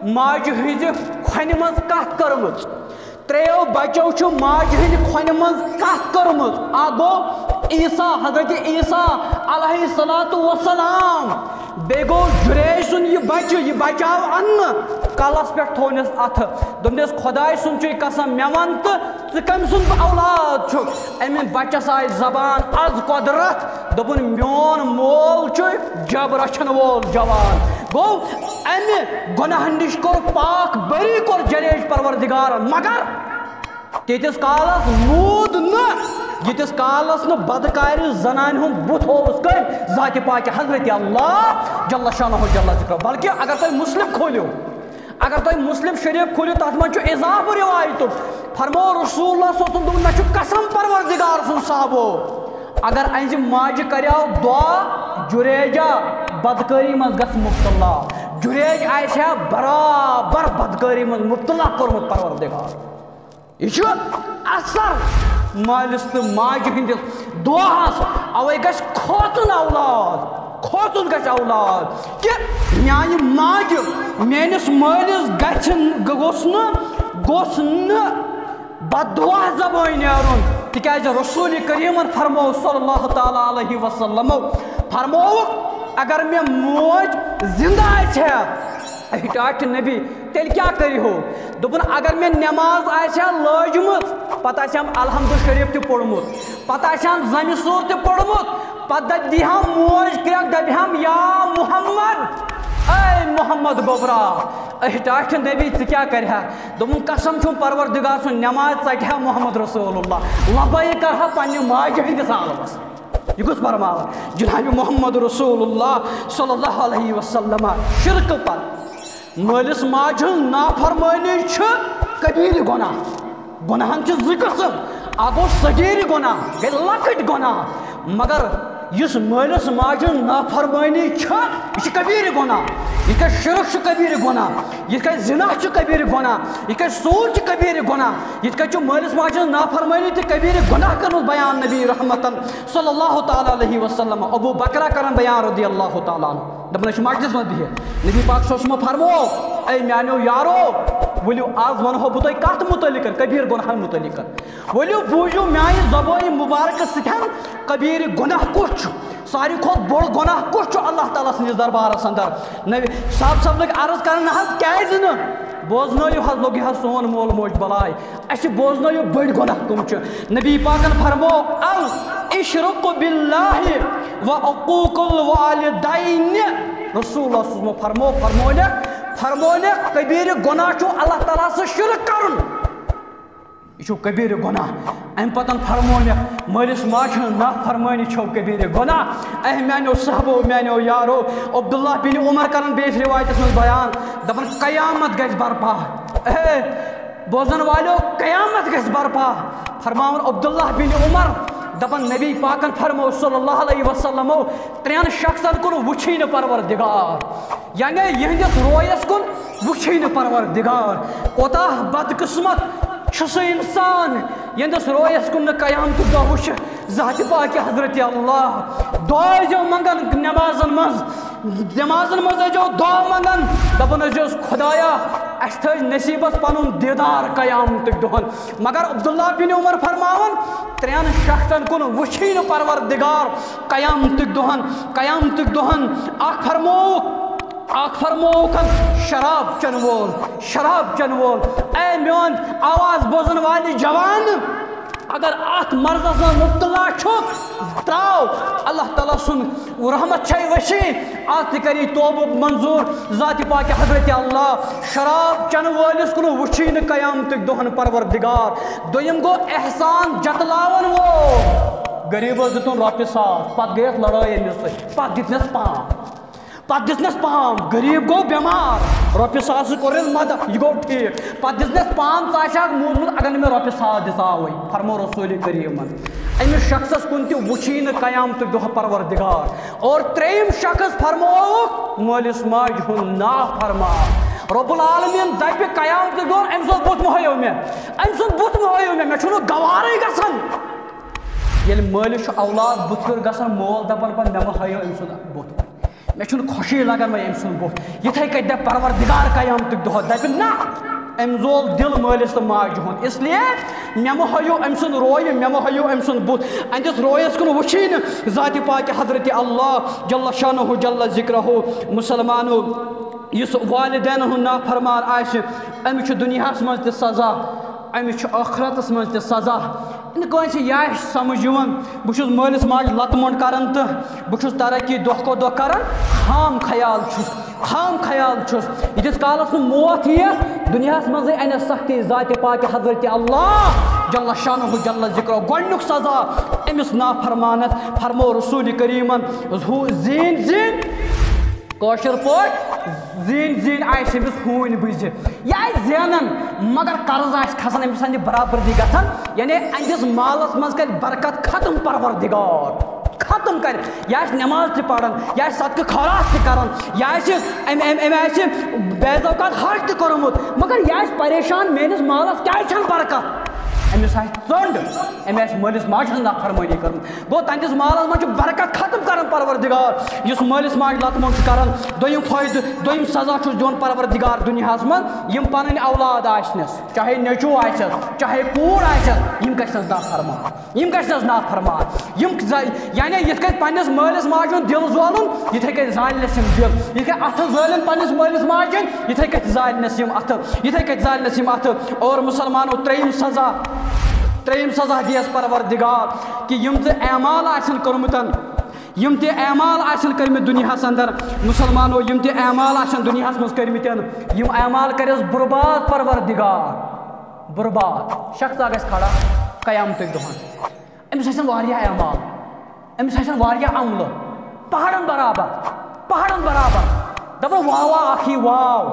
ماجہِ ہٕنٛزِ کھۄنہِ منٛز کتھ کٔرمٕژ۔ ترٛیٚیو بچو چھُ ماجہِ ہٕنٛدِ کھۄنہِ منٛز کتھ کٔرمٕژ۔ اکھ گوٚو عیسیٰ، حضرت عیسیٰ علیہ الصلوۃ والسلام۔ بیٚیہِ گوٚو جُریج سُنٛد یہِ بچہِ، یہِ بچہِ آو اننہٕ۔ کلس پٮ۪ٹھ تھوونس اتھٕ، دوٚپنس، خۄداے سُنٛد چھُے قسم، مےٚ ون تہٕ ژٕ کٔمۍ سُنٛد اولاد چھُکھ؟ أمۍ بچس آیہِ زبان از قۄدرت، دوٚپُن، میون مول چھُ جب رچھن وول جوان۔ گوٚو، امہِ گۄناہ نِش کوٚر پاک بری، کوٚر جُریج پروردگارن، مگر تیٖتِس کالس موٗد نہٕ، ییٖتِس کالس نہٕ بدکارِ زنانہِ ہُنٛد بُتھ اوس کٔمۍ؟ ذاتِ پاکہِ حضرت اللہ جل شانہ جل ذکرہ۔ بلکہِ اگر تُہۍ مسلم کھوٗلِو، اگر تُہۍ مسلم شریف کھوٗلِو، تتھ منٛز چھُ اضافہٕ رِوایتُک۔ فرموو رسول اللہ صلی اللہ علیہ وسلم، دوٚپُن، مےٚ چھُ قسم پروردگار سُنٛد صاحبو، اگر أہنٛزِ ماجہِ کریاو دعا، جُریجا بدکٲری منٛز گژھِ مبتلا۔ جُریج آسہِ ہا برابر بدکٲری منٛز مبتلا کوٚرمُت پروردگار۔ یہِ چھُ اثر مٲلِس تہٕ ماجہِ ہٕنٛدِس دُعاہس۔ اوے گژھِ کھوژُن اولاد، کھوژُن گژھِ اولاد کہِ میانہِ ماجہِ، میٲنِس مٲلِس گژھِ نہٕ، گوٚژھ نہٕ، گوٚژھ نہٕ بددُعا زبٲنۍ نیرُن، تِکیازِ رسول کریمن فرموو صلی اللہ تعالیٰ علیہ وسلمو، فرمووُکھ، اگر مےٚ موج زندٕ آسہِ ہا، اے ٹاٹھہِ نبی، تیٚلہِ کیٛاہ کٔرِہو؟ دوٚپُن، اگر مےٚ نٮ۪ماز آسہِ ہا لٲجمٕژ، پتہٕ آسہِ ہم الحمد شریف تہِ پوٚرمُت، پتہٕ آسہِ ہم زمہِ سوٗر تہِ پوٚرمُت، پتہٕ دَپہِ ہم موج کرٛٮ۪کھ، دَپہِ ہم، یا محمد، اے محمد گوٚبرا، اے ٹاٹھہِ نبی، ژٕ کیٛاہ کرِہکھ؟ دوٚپُن، قسم چھُم پروردگار سُنٛد، نٮ۪ماز ژٹہِ ہا محمد رسول اللہ، لبیک کرٕ ہا پننہِ ماجہِ ہٕنٛدِس عالمس۔ یہِ کُس فرماوان؟ جناب محمد رسول اللہ صلی اللہ علیہ وسلم۔ شرکہٕ پتہٕ مٲلِس ماجہِ ہٕنٛز نافرمٲنی چھِ کبیٖرِ گۄناہ۔ گۄناہن چھِ زٕ قٕسم، اکھ گوٚو صغیٖرِ گۄناہ، گٔے لۄکٕٹۍ گۄناہ، مگر یُس مٲلِس ماجہِ ہٕنٛز نافرمٲنی چھِ، یہِ چھِ کبیٖرِ گۄناہ۔ یِتھ کٔنۍ شرک چھُ کبیٖرِ گۄناہ، یِتھ کٔنۍ زِنا چھُ کبیٖرِ گۄناہ، یِتھ کٔنۍ سوٗد چھُ کبیٖرِ گۄناہ، یِتھ کٔنۍ چھُ مٲلِس ماجہِ ہٕنٛز نافرمٲنی تہِ کبیٖرِ گۄناہ کٔرمٕژ بیان نبی رحمتن صلی اللہ تعالیٰ علیہ وسلم۔ ابو بکرا کران بیان رضی اللہ تعالیٰ عنہ، دپان، أسۍ چھِ مجلس منٛز بِہِتھ، نبی پاک صلی اللہ علیہ وسلم فرموو، اے میانیو یارو، ؤلِو آز ونہو بہٕ تۄہہِ کتھ متعلق، کبیٖر گۄناہن متعلق۔ ؤلِو بوٗزِو میانہِ زبٲنۍ مبارکہٕ سۭتۍ کبیٖرِ گۄناہ کُس چھُ، ساروی کھۄتہٕ بوٚڑ گۄناہ کُس چھُ اللہ تعالیٰ سٕنٛدِس دربارس اندر؟ نبی صاحب صاحب لٔگۍ عرض کران، نہ حظ، کیازِ نہٕ؟ بوزنٲیِو حظ، لوٚگ یہِ حظ سون مول موج بلاے۔ اَسہِ بوزنٲیِو بٔڑۍ گۄناہ کٕم چھِ۔ نبی پاکن فرموو، الاشرک باللہ و عقوق الوالدین۔ رسول اللہ صلی اللہ علیہ وسلم فرموو، فرمونکھ، فرمونکھ، کبیٖرِ گۄناہ چھُ اللہ تعالیٰ سۭتۍ شرک کرُن۔ یہِ چھُ کبیٖرِ گۄناہ۔ اَمہِ پتہٕ فرمونکھ، مٲلِس ماجہِ ہٕنٛز نافرمٲنی چھو کبیٖرِ گۄناہ۔ اے میانیو صحابو، میانیو یارو، عبداللہ بن عمر کرن بیٚیِس رِوایتس منٛز بیان، دپان، قیامت گژھِ برپا۔ اے بوزن والو، قیامت گژھِ برپا۔ فرماوان عبداللہ بن عمر، دپان نبی پاکن فرمو صلی اللہ علیہ وسلمو، ترٛٮ۪ن شخصن کُن وٕچھے نہٕ پروردگار، یعنی یِہنٛدِس رویس کُن وٕچھے نہٕ پروردگار۔ کوتاہ بدقسمت چھُ سُہ انسان، یِہنٛدِس رویس کُن نہٕ قیامتُک دۄہ وٕچھِ ذاتِ پاکِ حضرت اللہ۔ دعا ٲسۍزیو منگان نمازن منٛز، نمازن منٛز ٲسۍزیو دعا منگان، دپان ٲسۍزیوس، خدایا، اسہِ تھٲوزِ نصیبس پنُن دیدار قیامتٕکۍ دۄہن۔ مگر عبداللہ بن عمر فرماوان، ترٛٮ۪ن شخصن کُن وٕچھے نہٕ پروردگار قیامتٕکۍ دۄہن، قیامتٕکۍ دۄہن۔ اکھ فرمووُکھ، اکھ فرمووُکھ شراب چٮ۪ن وول، شراب چٮ۪ن وول۔ اے میون آواز بوزن والہِ جوان، اگر اتھ مرضس منٛز مبتلا چھُکھ، تراو، اللہ تعالیٰ سُنٛد رحمت چھے وسیع، از تہِ کری توبہٕ منظور ذاتِ پاکِ حضرت اللہ۔ شراب چٮ۪ن وٲلِس کُن وٕچھے نہٕ قیامتٕکۍ دۄہن پروردگار۔ دوٚیِم گوٚو احسان جتلاون وول۔ غریبس دِتُن رۄپیہِ ساس، پتہٕ گٔیَس لڑٲے أمِس سۭتۍ، پتہٕ دِتنس پام۔ پتہٕ دِژنس پام، غریب گوٚو بٮ۪مار، رۄپیہِ ساسہٕ کوٚرنس مدد، یہِ گوٚو ٹھیٖک۔ پتہٕ دِژنس پام، ژٕ آسہِ ہاکھ موٗدمُت، اگر نہٕ مےٚ رۄپیہِ ساس دِژاوٕے، فرمو رسول کریٖمن۔ أمِس شخصس کُن تہِ وٕچھی نہٕ قیامتُک دۄہ پروردگار۔ اور ترٛیٚیِم شخص فرمووُکھ مٲلِس ماجہِ ہُنٛد نافرمان۔ رب العالمین دپہِ قیامتُک دۄہ، أمۍ سُنٛد بُتھ مہٕ ہٲیِو مےٚ، أمۍ سُنٛد بُتھ مہٕ ہٲیِو مےٚ، مےٚ چھُنہٕ گوارٕے گژھان۔ ییٚلہِ مٲلِس چھُ اولاد بُتھ پھیُر گژھان، مول دپان پتہٕ، مےٚ مہٕ ہٲیِو أمۍ سُنٛد بُتھ۔ مےٚ چھُنہٕ خۄشی لگان وۄنۍ أمۍ سُنٛد بُتھ۔ یِتھَے کٔنۍ دَپہِ پروردگار قیامتٕکۍ دۄہ، دَپہِ، نہ، أمۍ زول دِل مٲلِس تہٕ ماجہِ ہُنٛد۔ اس لیے مےٚ مہٕ ہٲیِو أمۍ سُنٛد رویہِ، مےٚ مہٕ ہٲیِو أمۍ سُنٛد بُتھ۔ أہنٛدِس رویَس کُن وٕچھی نہٕ ذاتِ پاکہِ حضرت اللہ جل شانہ جل ذکرہ۔ مُسلمانو، یُس والدینَن ہُنٛد نافرمان آسہِ، أمِس چھُ دُنیاہَس منٛز تہِ سزا، أمِس چھُ ٲخرتَس منٛز تہِ سزا۔ نہٕ کٲنٛسہِ یہِ آسہِ سمجھ یِوان، بہٕ چھُس مٲلِس ماجہِ لَتہٕ موٚنٛڈ کران تہٕ بہٕ چھُس ترقی دۄہ کھۄتہٕ دۄہ کران، خام خیال چھُس، خام خیال چھُس۔ ییٖتِس کالَس نہٕ موت یِیَس، دُنیاہَس منٛزٕے اَنٮ۪س سختی ذاتِ پاکہِ حضرت اللہ جل شانہ جل ذکرہ۔ گۄڈٕنیُک سزا أمِس نافرمانَس، فرمو رسول کریٖمَن، ہُہ زیٖنۍ زیٖنۍ۔ کٲشِر پٲٹھۍ، زیٖنۍ زیٖنۍ آسہِ أمِس ہوٗنۍ بٕزِ۔ یہِ آسہِ زینان، مگر قرض آسہِ کھسان، أمِس آسہِ نہٕ برابردی گژھان۔ یعنی أہنٛدِس مالس منٛز کرِ برکت ختم پروردگار۔ ختم کرِ۔ یہِ آسہِ نماز تہِ پران، یہِ آسہِ صدقہٕ خیرات تہِ کران، یہِ آسہِ، أمۍ، أمۍ، أمۍ آسہِ بعض اوقات حج تہِ کوٚرمُت، مگر یہِ آسہِ پریشان، میٲنِس مالس کیازِ چھنہٕ برکت؟ أمِس آسہِ ژٔنٛڈ، أمۍ آسہِ مٲلِس ماجہِ ہٕنٛز نافرمٲنی کٔرمٕژ۔ گوٚو، تہنٛدِس مالس منٛز چھُ برکت ختم کران پروردگار، یُس مٲلِس ماجہِ لتہٕ موٚنٛڈ چھُ کران۔ دوٚیِم فٲیدٕ، دوٚیِم سزا چھُس دِوان پروردگار دُنیاہس منٛز، یِم پنٕنۍ اولاد آسنس، چاہے نیٚچوٗ آسٮ۪س، چاہے کوٗر آسٮ۪س، یِم گژھنس نافرمان، یِم گژھنس نافرمان۔ یِم ز-، یعنی یِتھ کٔنۍ پننِس مٲلِس ماجہِ ہُنٛد دِل زولُن، یِتھے کٔنۍ زالنس یِم دِل، یِتھ کٔنۍ اتھٕ زٲلِن پننِس مٲلِس ماجہِ ہٕنٛدۍ، یِتھے کٔنۍ زالنس یِم اتھٕ، یِتھے کٔنۍ زالنس یِم اتھٕ۔ اور مُسلمانو، ترٛیٚیِم سزا، ترٛیٚیِم سزا دِیَس پروردگار، کہِ یِم تہِ اعمال آسن کٔرمٕتٮ۪ن، یِم تہِ اعمال آسن کٔرمٕتۍ دُنیاہَس اندر، مُسلمانو، یِم تہِ اعمال آسن دُنیاہَس منٛز کٔرمٕتٮ۪ن، یِم اعمال کَرٮ۪س برباد پروردگار، برباد۔ شخصا گژھِ کھڑا قیامتٕکۍ دۄہَن، أمِس آسن واریاہ اعمال، أمِس آسن واریاہ عملہٕ، پہاڑن برابر، پہاڑن برابر۔ دَپان، واوا اکھ یی واو۔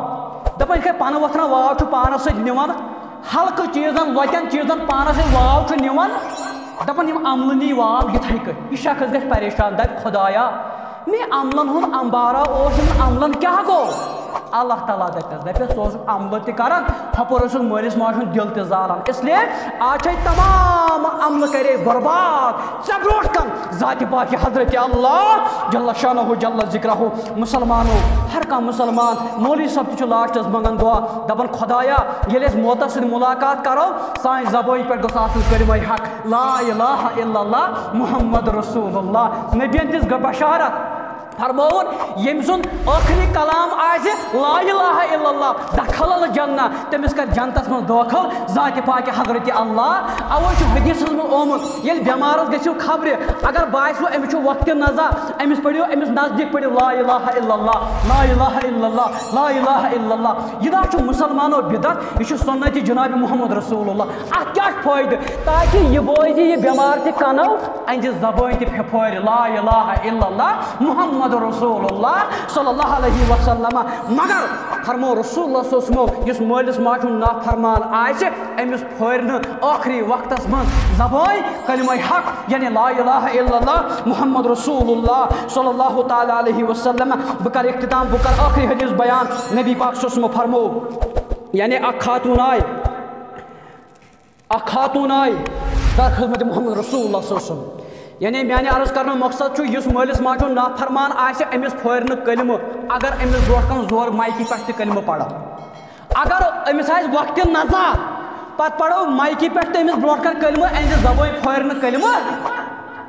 دَپان، یِتھ کٔنۍ پَنہٕ وۄتھان واو چھُ پانَس سۭتۍ نِوان، ہلکہٕ چیٖزن، لۄکٮ۪ن چیٖزن پانَس سۭتۍ واو چھُ نِوان۔ دَپان، یِم عملہٕ نی واو یِتھَے کٔنۍ۔ یہِ شخص گژھِ پریشان، دَپہِ، خدایا، مےٚ عملن ہُنٛد امبارا اوس، یِمن عملن کیٛاہ گوٚو؟ اللہ تعالیٰ دَپٮ۪س، دَپٮ۪س، ژٕ اوسُکھ عملہٕ تہِ کران، ہُپٲرۍ اوسُکھ مٲلِس ماجہِ ہُنٛد دِل تہِ زالان۔ اس لیے آز چھے تمام عملہٕ کرے برباد۔ ژےٚ برونٛٹھ کن ذاتِ پاکہِ حضرت اللہ جل شانہ جل ذکرہ۔ مُسلمانو، ہر کانٛہہ مُسلمان، مولوی صٲب تہِ چھُ لاسٹس منٛگان دعا، دپان، خدایا، ییٚلہِ أسۍ موتس سۭتۍ مُلاقات کرو، سانہِ زبٲنۍ پٮ۪ٹھ گوٚژھ آسُن کلمہ حق، لا الہ الا اللہ محمد رسول اللہ۔ نبین دِژ گۄ-، بشارت۔ فرمووُن، ییٚمۍ سُنٛد ٲخری کلام آسہِ لا الہ الا اللہ، دخل الجنہ، تٔمِس کر جنتس منٛز دٲخل ذاتِ پاکہِ حضرت اللہ۔ اوے چھُ حدیثس منٛز آمُت، ییٚلہِ بٮ۪مارس گٔژھِو خبرِ، اگر باسِوٕ أمِس چھُ وقتِ نزا، أمِس پٔرِو، أمِس نزدیٖک پٔرِو لا الہ الا اللہ، لا الہ الا اللہ، لا الہ الا اللہ۔ یہِ نہ چھُ مُسلمانو بدعت، یہِ چھُ سُنتِ جناب محمد رسول اللہ۔ اتھ کیٛاہ چھُ فٲیدٕ؟ تاکہِ یہِ بوزِ یہِ بٮ۪مار تہِ کنو، أہنٛزِ زبٲنۍ تہِ پھِپھٲرِ لا الہ الا اللہ محمد محمد رسول اللہ صلی اللہ علیہ وسلم۔ مگر فرمو رسول اللہ صلی اللہ علیہ وسلم، یُس مٲلِس ماجہِ ہُنٛد نافرمان آسہِ، أمِس پھورِ نہٕ ٲخری وقتس منٛز زبٲنۍ کلمہ حق، یعنی لا الہ الا اللہ محمد رسول اللہ صلی اللہ تعالیٰ علیہ وسلم۔ بہٕ کرٕ اختتام، بہٕ کرٕ ٲخری حدیث بیان۔ نبی پاک صلی اللہ علیہ وسلم فرمو، یعنی اکھ خاتون آے، اکھ خاتون آے در خدمت محمد رسول اللہ صلی اللہ علیہ وسلم۔ یعنی میانہِ عرض کرنُک مقصد چھُ، یُس مٲلِس ماجہِ ہُنٛد نافرمان آسہِ، أمِس پھورِ نہٕ کلمہٕ، اگر أمِس برونٛٹھ کُن زورٕ مایکہِ پٮ۪ٹھ تہِ کلمہٕ پرو۔ اگر أمِس آسہِ وقتِ نزا، پتہٕ پرو مایکہِ پٮ۪ٹھ تہِ أمِس برونٛٹھ کُن کلمہٕ، أہنٛزِ زبٲنۍ پھورِ نہٕ کلمہٕ۔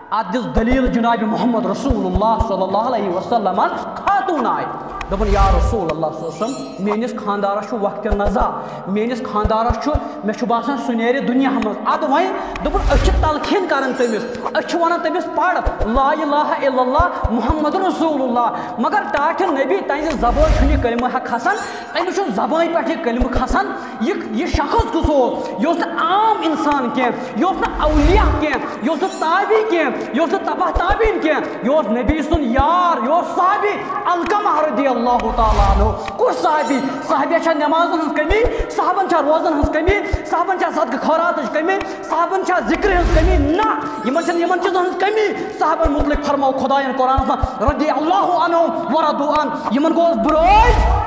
اتھ دِژ دلیل جناب محمد رسول اللہ صلی اللہ علیہ وسلم۔ خاتون آے، دوٚپُن، یا رسول اللہ صلی اللہ علیہ وسلم، میٲنِس خاندارس چھُ وقتِ نزا، میٲنِس خاندارس چھُ، مےٚ چھُ باسان سُہ نیرِ دُنیا منٛز۔ ادٕ وۄنۍ دوٚپُن، أسۍ چھِ تلقین کران تٔمِس، أسۍ چھِ ونان تٔمِس، پَر لا الہ الا اللہ محمد رسول اللہ۔ مگر ٹاٹھہِ نبی، تہنٛزِ زبٲنۍ چھُنہٕ یہِ کلمہٕ حق کھسان، أمِس چھُنہٕ زبٲنۍ پٮ۪ٹھ یہِ کلمہٕ کھسان۔ یہِ، یہِ شخص کُس اوس؟ یہِ اوس نہٕ عام انسان کینٛہہ، یہِ اوس نہٕ اولیاء کینٛہہ، یہِ اوس نہٕ تابعی کینٛہہ، یہِ اوس نہٕ تبع تابعین کینٛہہ، یہِ اوس نبی سُنٛد یار، یہِ اوس صحابی علقمہ رضی اللہ تعالیٰ عنہ۔ کُس صحابی؟ صحابیہ چھا نمازن ہٕنٛز کمی؟ صحابن چھا روزن ہٕنٛز کمی؟ صحابن چھا صدقہٕ خٲراتٕچ کمی؟ صحابن چھا ذکرِ ہٕنٛز کمی؟ نہ، یِمن چھنہٕ یِمن چیٖزن ہٕنٛز کمی۔ صحابن متعلق فرمو خداین قرآنس منٛز، رضی اللہ عنہم ورضوا عنہ، یِمن گوس بہٕ رٲضۍ،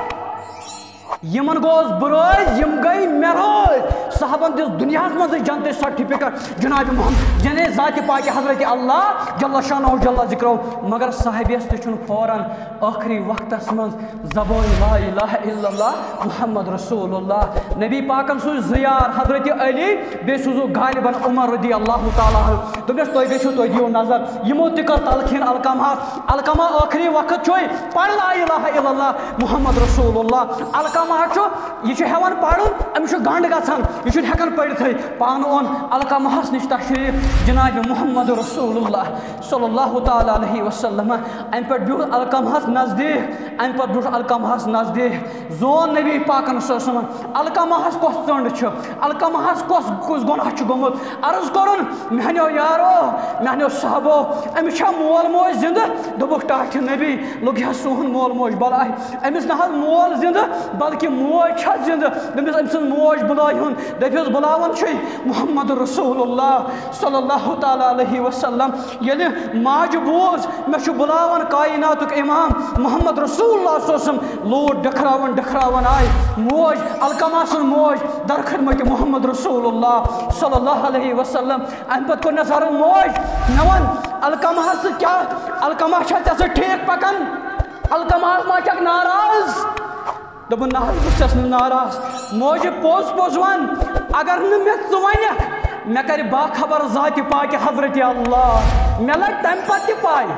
یِمن گوس بہٕ رٲضۍ، یِم گٔے مےٚ رٲضۍ۔ صحابن دِژ دُنیاہس منٛزٕے جنتٕچ سرٹیفکیٹ جناب محمد، یعنی ذاتِ پاکہِ حضرت اللہ جل شانہ جل ذکرہ۔ مگر صحابیس تہِ چھُنہٕ فوراً ٲخری وقتس منٛز زبٲنۍ لا الہ الا اللہ محمد رسول اللہ۔ نبی پاکن سوٗز زٕ یار، حضرت علی، بیٚیہِ سوٗزُکھ غالباً عمر رضی اللہ تعالیٰ عنہ۔ دوٚپنس، تُہۍ گٔژھِو، تُہۍ دِیِو نظر۔ یِمو تہِ کٔر تلقین علقمہس۔ علقمہ ٲخری وقت چھُے، پَر لا الہ الا اللہ محمد رسول اللہ۔ علقمہ چھُ، یہِ چھُ ہٮ۪وان پرُن، أمِس چھُ گنٛڈ گژھان، یہِ چھُنہٕ ہٮ۪کان پٔرِتھٕے۔ پانہٕ اوٚن علقمہس نِش تشریف جناب محمد رسول اللہ صلی اللہ تعالیٰ علیہ وسلم۔ امہِ پتہٕ بیوٗٹھ علقمہس نزدیٖک، امہِ پتہٕ بیوٗٹھ علقمہس نزدیٖک۔ زون نبی پاکن صلی اللہ علیہ وسلم، علقمہس کۄس ژٔنٛڈ چھِ، علقمہس کۄس، کُس گۄناہ چھُ گوٚمُت؟ عرض کوٚرُن، میانیو یارو، میانیو صحابو، أمِس چھا مول موج زِندٕ؟ دوٚپُکھ، ٹاٹھہِ نبی، لوٚگ ہا سون مول موج بلاے۔ أمِس نہ حظ مول زِندٕ، بلکہِ موج چھا زِندٕ۔ دوٚپمَس، أمۍ سٕنٛز موج بُلٲیہُن، دٔپِس، بُلاوان چھُے محمد رسول اللہ صلی اللہ تعالیٰ علیہ وسلم۔ ییٚلہِ ماجہِ بوٗز، مےٚ چھُ بُلاوان کائناتُک امام محمد رسول اللہ صلی اللہ علیہ وسلم، لوٗر ڈٔکھراوان ڈٔکھراوان آے موج، علقمہ سٕنٛز موج، در خدمت محمد رسول اللہ صلی اللہ علیہ وسلم۔ امہِ پتہٕ کوٚر نس عرض، موج، مےٚ وَن، علقمہ سۭتۍ کیٛاہ، علقمہ چھا ژےٚ سۭتۍ ٹھیٖک پکان؟ علقمہ ما چھکھ ناراض؟ دوٚپُن، نہ حظ، بہٕ چھَس نہٕ ناراض۔ موجہِ، پوٚز پوٚز وَن، اگر نہٕ مےٚ ژٕ وَنکھ، مےٚ کَرِ باخبر ذاتِ پاکہِ حضرت اللہ، مےٚ لَگہِ تَمہِ پَتہٕ تہِ پَے۔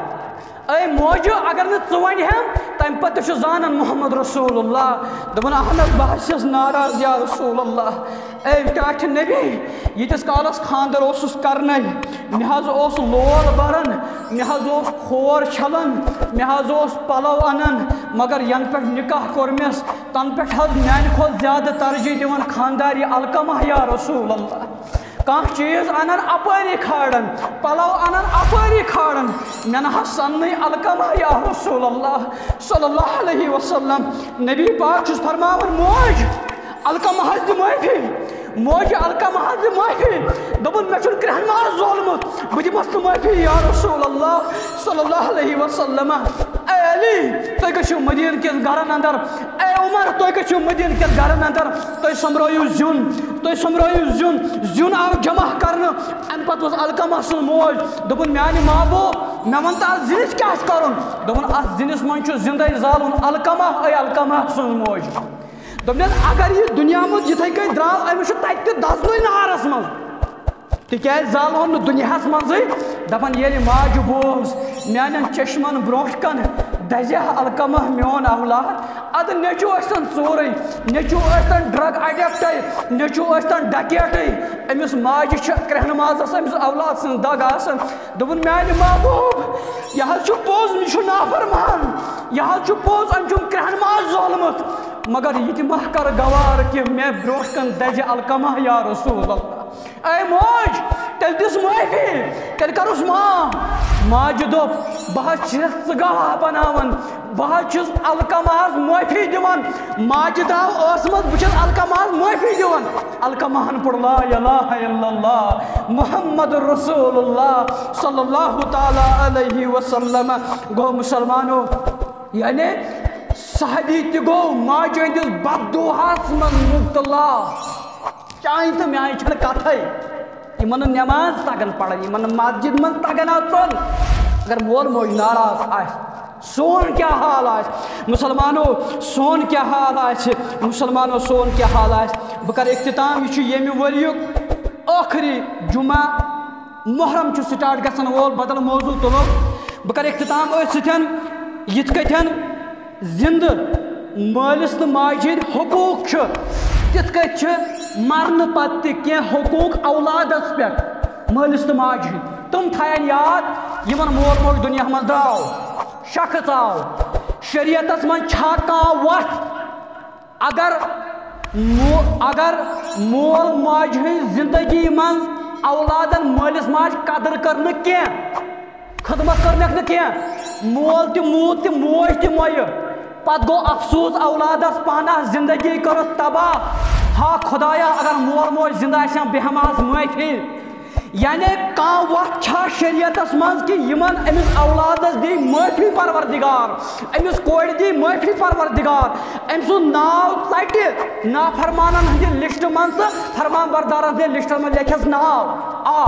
اے موجہِ، اگر نہٕ ژٕ وَنہِ ہٮ۪م، تَمہِ پَتہٕ تہِ چھُ زانان محمد رسول اللہ۔ دوٚپُن، اہن حظ، بہٕ حظ چھَس ناراض یا رسول اللہ۔ اے ٹاٹھہِ نبی، ییٖتِس کالس خانٛدر اوسُس کرنَے، مےٚ حظ اوس لول بران، مےٚ حظ اوس کھور چھلان، مےٚ حظ اوس پلو انان، مگر ینہٕ پٮ۪ٹھ نکاح کوٚر مےٚ، تنہٕ پٮ۪ٹھ حظ میانہِ کھۄتہٕ زیادٕ ترجیح دِوان خانٛداری علقمہ یا رسول اللہ۔ کانٛہہ چیٖز انان اپٲری کھاران، پلو انان اپٲری کھاران، مےٚ نہ حظ سننٕے علقمہ یا رسول اللہ صلی اللہ علیہ وسلم۔ نبی پاک چھُس فرماوان، موج، علقمہ حظ دِ معٲفی۔ موجہِ، علقمہ حظ دِ معٲفی۔ دوٚپُن، مےٚ چھُنہٕ کرٛہُن ماز زولمُت، بہٕ دِمس نہٕ معٲفی یا رسول اللہ صلی اللہ علیہ وسلم۔ اے علی، تُہۍ گٔژھِو مدیٖنہٕ کٮ۪ن گرن اندر۔ اے عمر، تُہۍ گٔژھِو مدیٖنہٕ کٮ۪ن گرن اندر۔ تُہۍ سۄمبرٲیِو زیُن، تُہۍ سۄمبرٲیِو زیُن۔ زیُن آو جمع کرنہٕ۔ امہِ پتہٕ ؤژھ علقمہ سٕنٛز موج، دوٚپُن، میانہِ محبوب، مےٚ وَن تہٕ اتھ زِنِس کیٛاہ چھُ کرُن؟ دوٚپُن، اتھ زِنِس منٛز چھُ زِندَے زالُن علقمہ، اے علقمہ سٕنٛز موج۔ دوٚپنس، اگر یہِ دُنیا منٛز یِتھے کٔنۍ درٛاو، أمِس چھُ تتہِ تہِ دزنُے نارس منٛز، تِکیازِ زالہون نہٕ دُنیاہس منٛزٕے۔ دپان، ییٚلہِ ماجہِ بوز، میانٮ۪ن چشمن برونٛٹھ کن دزِ ہا علقمہ میون اولاد، ادٕ نیٚچو ٲسۍتن ژوٗرٕے، نیٚچو ٲسۍتن drug addict، نیٚچو ٲسۍتن ڈکیٹٕے، أمِس ماجہِ چھِ کرٛہنہٕ مازس أمِس اولاد سٕنٛز دگ آسان۔ دوٚپُن، میانہِ محبوب، یہِ حظ چھُ پوٚز، یہِ چھُ نافرمان، یہِ حظ چھُ پوٚز، أمۍ چھُم کرٛہن ماز زولمُت، مگر یہِ تہِ مہ کر گوار کہِ مےٚ برونٛٹھ کن دزِ علقمہ یا رسول اللہ۔ اے موج، تیٚلہِ دِس معٲفی، تیٚلہِ کرُس معاف۔ ماجہِ دوٚپ، "بہٕ حظ چھَس ژٕ گواہ بناوان، بہٕ حظ چھُس علقمہس معٲفی دِوان۔" ماجہِ درٛاو ٲسمٕژ، "بہٕ چھَس علقمہس معٲفی دِوان۔" علقمہن پوٚر لا الہ الا اللہ محمد رسول اللہ صلی اللہ تعالیٰ علیہ وسلم۔ گوٚو مسلمانو، یعنی صحابی تہِ گوٚو ماجہِ ہٕنٛدِس بددُعاہس منٛز مبتلا۔ چانہِ تہٕ میانہِ چھنہٕ کتھے۔ یِمن نہٕ نماز تگان پرٕنۍ، یِمن نہٕ مسجد منٛز تگان اژُن۔ اگر مول موج ناراض آسہِ، سون کیٛاہ حال آسہِ؟ مسلمانو، سون کیٛاہ حال آسہِ؟ مسلمانو، سون کیٛاہ حال آسہِ؟ بہٕ کرٕ اختتام، یہِ چھُ ییٚمہِ ؤریُک ٲخری جمعہ۔ محرم چھُ سٹارٹ گژھن وول، بدل موضوع تُلو۔ بہٕ کرٕ اختتام أتھۍ سۭتۍ، یِتھ کٔٹھۍ زِندٕ مٲلِس تہٕ ماجہِ ہٕنٛدۍ حقوٗق چھِ، تِتھ کٔٹھۍ چھِ مرنہٕ پتہٕ تہِ کینٛہہ حقوٗق اولادس پٮ۪ٹھ مٲلِس تہٕ ماجہِ ہٕنٛدۍ۔ تِم تھاین یاد، یِمن مول موج دُنیا منٛز درٛاو، شخص آو۔ شریعتس منٛز چھا کانٛہہ وَتھ، اگر مو-، اگر مول ماجہِ ہٕنٛز زندگی منٛز اولادن مٲلِس ماجہِ قدر کٔر نہٕ کینٛہہ، خدمت کٔرنکھ نہٕ کینٛہہ، مول تہِ موٗد تہٕ موج تہِ مۄیہِ، پتہٕ گوٚو افسوٗس اولادس پانہ، زندگی کٔرٕتھ تباہ۔ ہا خدایا، اگر مول موج زندٕ آسہِ ہا، بہٕ ہٮ۪مہٕ ہس معٲفی۔ یعنی کانٛہہ وَتھ چھا شریعتس منٛز کہِ یِمن أمِس اولادس دی معٲفی پروردگار، أمِس کورِ دی معٲفی پروردگار، أمۍ سُنٛد ناو ژٹہِ نافرمانن ہٕنٛدِ لسٹہٕ منٛز تہٕ فرمان بردارن ہٕنٛدِ لسٹس منٛز لیکھٮ۪س ناو؟ آ،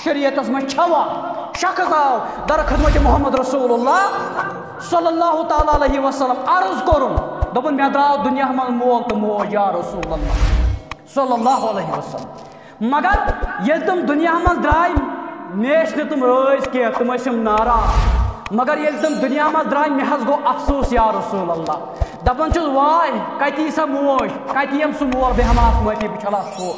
شریعتس منٛز چھوا؟ شخص آو در خدمت محمد رسول اللہ صلی اللہ تعالیٰ علیہ وسلم، عرض کوٚرُن، دوٚپُن، "مےٚ درٛاو دُنیا منٛز مول تہٕ موج یا رسول اللہ صلی اللہ علیہ وسلم۔" مگر ییٚلہِ تِم دُنیا منٛز درٛاے، مےٚ ٲسۍ نہٕ تِم رٲضۍ کینٛہہ، تِم ٲسِم ناراض۔ مگر ییٚلہِ تِم دُنیا منٛز درٛاے، مےٚ حظ گوٚو افسوٗس، یا رسول اللہ۔ دَپان چھُس، واے، کَتہِ یی سۄ موج، کَتہِ یِم سُہ مول، بہٕ ہٮ۪مہٕ ہاس معٲفی، بہٕ چھَلہٕ ہاس پھوٚل۔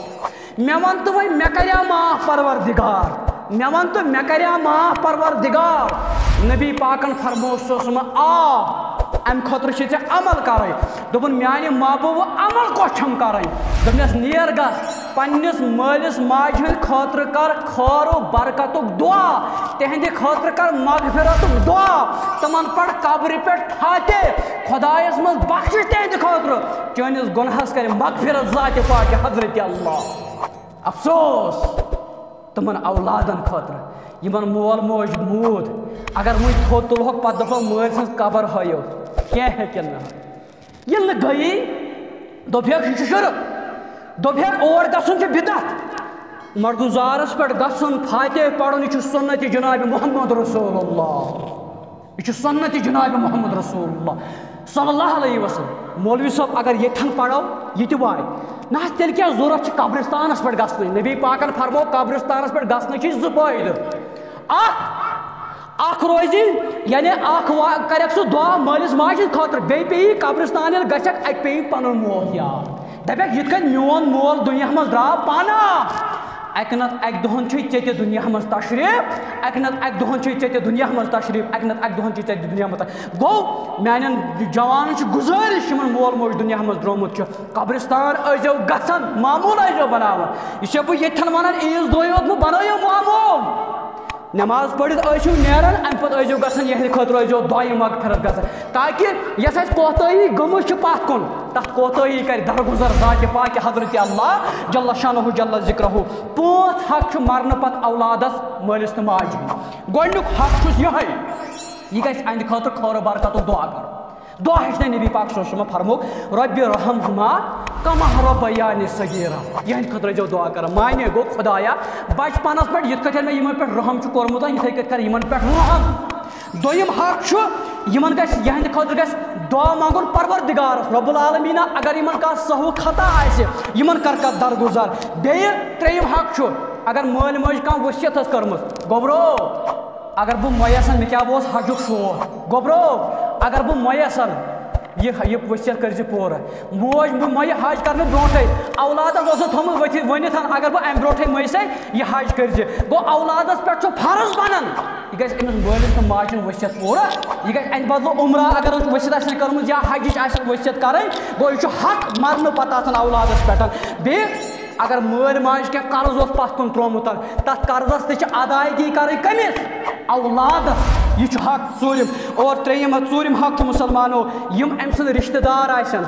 مےٚ وَن تہٕ وۄنۍ، مےٚ کَریا معاف پروردگار؟ مےٚ وَن تہٕ، مےٚ کَریا معاف پروردگار؟ نبی پاکَن فرموو، سُہ اوس وَنان، آ، اَمہِ خٲطرٕ چھِ ژےٚ عمل کَرٕنۍ۔ دوٚپُن، میانہِ محبوبہٕ، عمل کۄس چھَم کَرٕنۍ؟ دوٚپنَس، نیر گژھ، پننِس مٲلِس ماجہِ ہٕنٛدِ خٲطرٕ کر خٲر و برکتُک دُعا، تِہنٛدِ خٲطرٕ کر مغفرتُک دُعا، تِمن پَر قبرِ پٮ۪ٹھ فاتح، خۄدایَس منٛز بخشش تِہنٛدِ خٲطرٕ، چٲنِس گۄناہَس کَرِ مغفرت ذاتِ پاکہِ حضرت اللہ۔ افسوس تِمن اولادن خٲطرٕ، یِمن مول موج موٗد، اگر وۄنۍ تھوٚد تُلہوکھ، پتہٕ دَپو، مٲلۍ سٕنٛز قبر ہٲیِو، کینٛہہ ہیٚکن نہٕ۔ ییٚلہِ نہٕ گٔیی، دوٚپہَکھ، یہِ چھُ شرک۔ دوٚپہَکھ، اور گژھُن چھُ بدعت۔ مردُزارس پٮ۪ٹھ گژھُن، فاتحہ پرُن، یہِ چھُ سُنتِ جناب محمد رسول اللہ۔ یہِ چھُ سُنتِ جناب محمد رسول اللہ صلی اللہ علیہ وسلم۔ مولوی صٲب، اگر ییٚتھٮ۪ن پرو، یہِ تہِ واتہِ۔ نہ حظ، تیٚلہِ کیٛاہ ضروٗرت چھِ قبرستانس پٮ۪ٹھ گژھنٕچ؟ نبی پاکن فرموو، قبرستانس پٮ۪ٹھ گژھنٕچ چھِ زٕ فٲیدٕ۔ اکھ، اکھ روزِ، یعنی اکھ وا-، کرٮ۪کھ سُہ دعا مٲلِس ماجہِ ہٕنٛدِ خٲطرٕ، بیٚیہِ پیٚیہِ قبرستان ییٚلہِ گژھٮ۪کھ، اَتہِ پیٚیہِ پنُن مول یاد۔ دَپٮ۪کھ، یِتھ کٔنۍ میون مول دُنیا منٛز درٛاو پانہ، اَکہِ نَتہٕ اَکہِ دۄہَن چھُے ژےٚ تہِ دُنیا منٛز تشریٖف، اَکہِ نَتہٕ اَکہِ دۄہَن چھُے ژےٚ تہِ دُنیا منٛز تشریٖف، اَکہِ نَتہٕ اَکہِ دۄہَن چھُے ژےٚ تہِ دُنیا منٛز تشریٖف۔ گوٚو، میٛانٮ۪ن جوانَن چھِ گُزٲرِش، یِمَن مول موج دُنیا منٛز درٛامُت چھُ، قبرستان ٲسۍزیو گژھان، معموٗل ٲسۍزیو بَناوان۔ یہِ چھُسو بہٕ ییٚتھٮ۪ن وَنان، عیٖذ دۄہ یوت مہٕ بَنٲیِو معموٗل۔ نماز پٔرِتھ ٲسِو نیران، اَمہِ پتہٕ ٲسۍزیو گژھان، یِہنٛدِ خٲطرٕ ٲسۍزیو دۄیہِ مغفرت گژھان، تاکہِ یۄس اَسہِ کوتٲہی گٔمٕژ چھِ پتھ کُن، تَتھ کوتٲہی کرِ درگُزر ذاتِ پاکہِ حضرت اللہ جل شانہ جل ذکرہ۔ پانٛژھ حق چھُ مرنہٕ پتہٕ اولادس، مٲلِس تہٕ ماجہِ ہُنٛد۔ گۄڈٕنیُک حق چھُس یِہوٚے، یہِ گژھِ اَہنٛدِ خٲطرٕ خٲر و برکتُک دُعا کرُن۔ دعا ہیٚچھنٲے نبی پاک صلی اللہ علیہ وسلم فرمووُکھ، "رب ارحمہما کما ربیانی صغیرا"۔ یِہنٛدِ خٲطرٕ ٲسۍزیو دعا کران۔ معنی گوٚو، خدایا، بچپنس پٮ۪ٹھ یِتھ کٲٹھۍ مےٚ یِمن پٮ۪ٹھ رحم چھُ کوٚرمُت، یِتھَے کٲٹھۍ کر یِمن پٮ۪ٹھ رحم۔ دوٚیِم حق چھُ، یِمن گژھِ، یِہنٛدِ خٲطرٕ گژھِ دعا منٛگُن پروردگارس رب العالمیٖنہ، اگر یِمن کانٛہہ سہو خطا آسہِ، یِمن کر کر درگُزر۔ بیٚیہِ ترٛیٚیِم حق چھُ، اگر مٲلۍ مٲج کانٛہہ وصیت ٲس کٔرمٕژ، گوٚبرو، اگر بہٕ مۄیَس آسہٕ، مےٚ کیٛاہ اوس حجُک شوق۔ گوٚبرو، اگر بہٕ مۄیَس آسہٕ، یہِ، یہِ وصیت کٔرۍ زِ پوٗرٕ۔ موج مۄیہِ حج کرنہٕ برونٛٹھے اولادس اوسُکھ تھوٚمُت ؤتھِتھ ؤنِتھ، اگر بہٕ امہِ برونٛٹھے مۄیہِ سَے، یہِ حج کٔرۍ زِ۔ گوٚو، اولادس پٮ۪ٹھ چھُ فرض بنان، یہِ گژھِ أمِس مٲلِس تہٕ ماجہِ ہُنٛد وصیت پوٗرٕ۔ یہِ گژھِ اَمہِ بدلہٕ عمرہ، اگر أمِس وصیت آسہِ کٔرمٕژ یا حجٕچ آسہِ وصیت کرٕنۍ، گوٚو، یہِ چھُ حق مرنہٕ پتہٕ آسان اولادس پٮ۪ٹھ۔ بیٚیہِ اگر مٲلۍ ماجہِ کینٛہہ قرض اوس پتھ کُن ترومُت، تتھ قرضس تہِ چھِ ادائیگی کرٕنۍ کٔمِس؟ اولادس۔ یہِ چھُ حق ژوٗرِم۔ اور ترٛیٚیِم، ژوٗرِم حق چھُ مسلمانو، یِم أمۍ سٕنٛدۍ رشتہٕ دار آسن،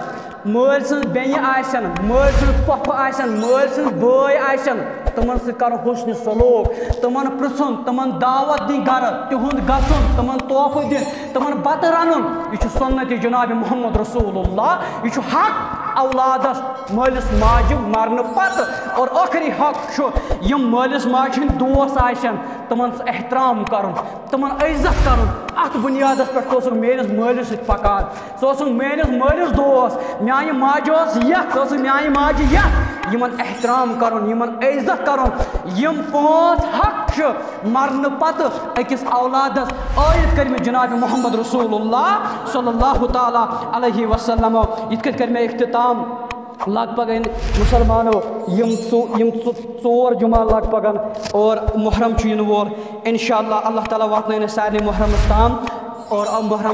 مٲلۍ سٕنٛز بیٚنہِ آسن، مٲلۍ سٕنٛز پۄپھٕ آسن، مٲلۍ سٕنٛز بٲے آسن، تِمن سۭتۍ کرُن حسن سلوک، تِمن پرژھُن، تِمن دعوت دِنۍ گرٕ، تِہُنٛد گژھُن، تِمن تحفہٕ دِنۍ، تِمن بتہٕ رنُن۔ یہِ چھُ سنت جناب محمد رسول اللہ، یہِ چھُ حق اولادس مٲلِس ماجہِ مرنہٕ پتہٕ۔ اور ٲخری حق چھُ، یِم مٲلِس ماجہِ ہٕنٛدۍ دوس آسن، تِمن احترام کرُن، تِمن عزت کرُن۔ اتھ بنیادس پٮ۪ٹھ ژٕ اوسُکھ میٲنِس مٲلِس سۭتۍ پکان، ژٕ اوسُکھ میٲنِس مٲلِس دوس، میانہِ ماجہِ اوس یتھ، ژٕ اوسُکھ میانہِ ماجہِ یتھ۔ یِمن احترام کرُن، یِمن عزت کرُن، یِم پانٛژھ حق چھِ مرنہٕ پتہٕ أکِس اولادس عٲید کٔرمٕتۍ جناب محمد رسول اللہ صلی اللہ تعالیٰ علیہ وسلم۔ یِتھ کٔنۍ کٔر مےٚ اختتام، لگ بگ أنۍ مسلمانو یِم ژو-، یِم ژو-، ژور جمعہ لگ بگن، اور محرم چھُ یِنہٕ وول۔ انشاءاللہ اللہ تعالیٰ واتنٲیِن اَسہِ سارنٕے محرمس تام، اور محرم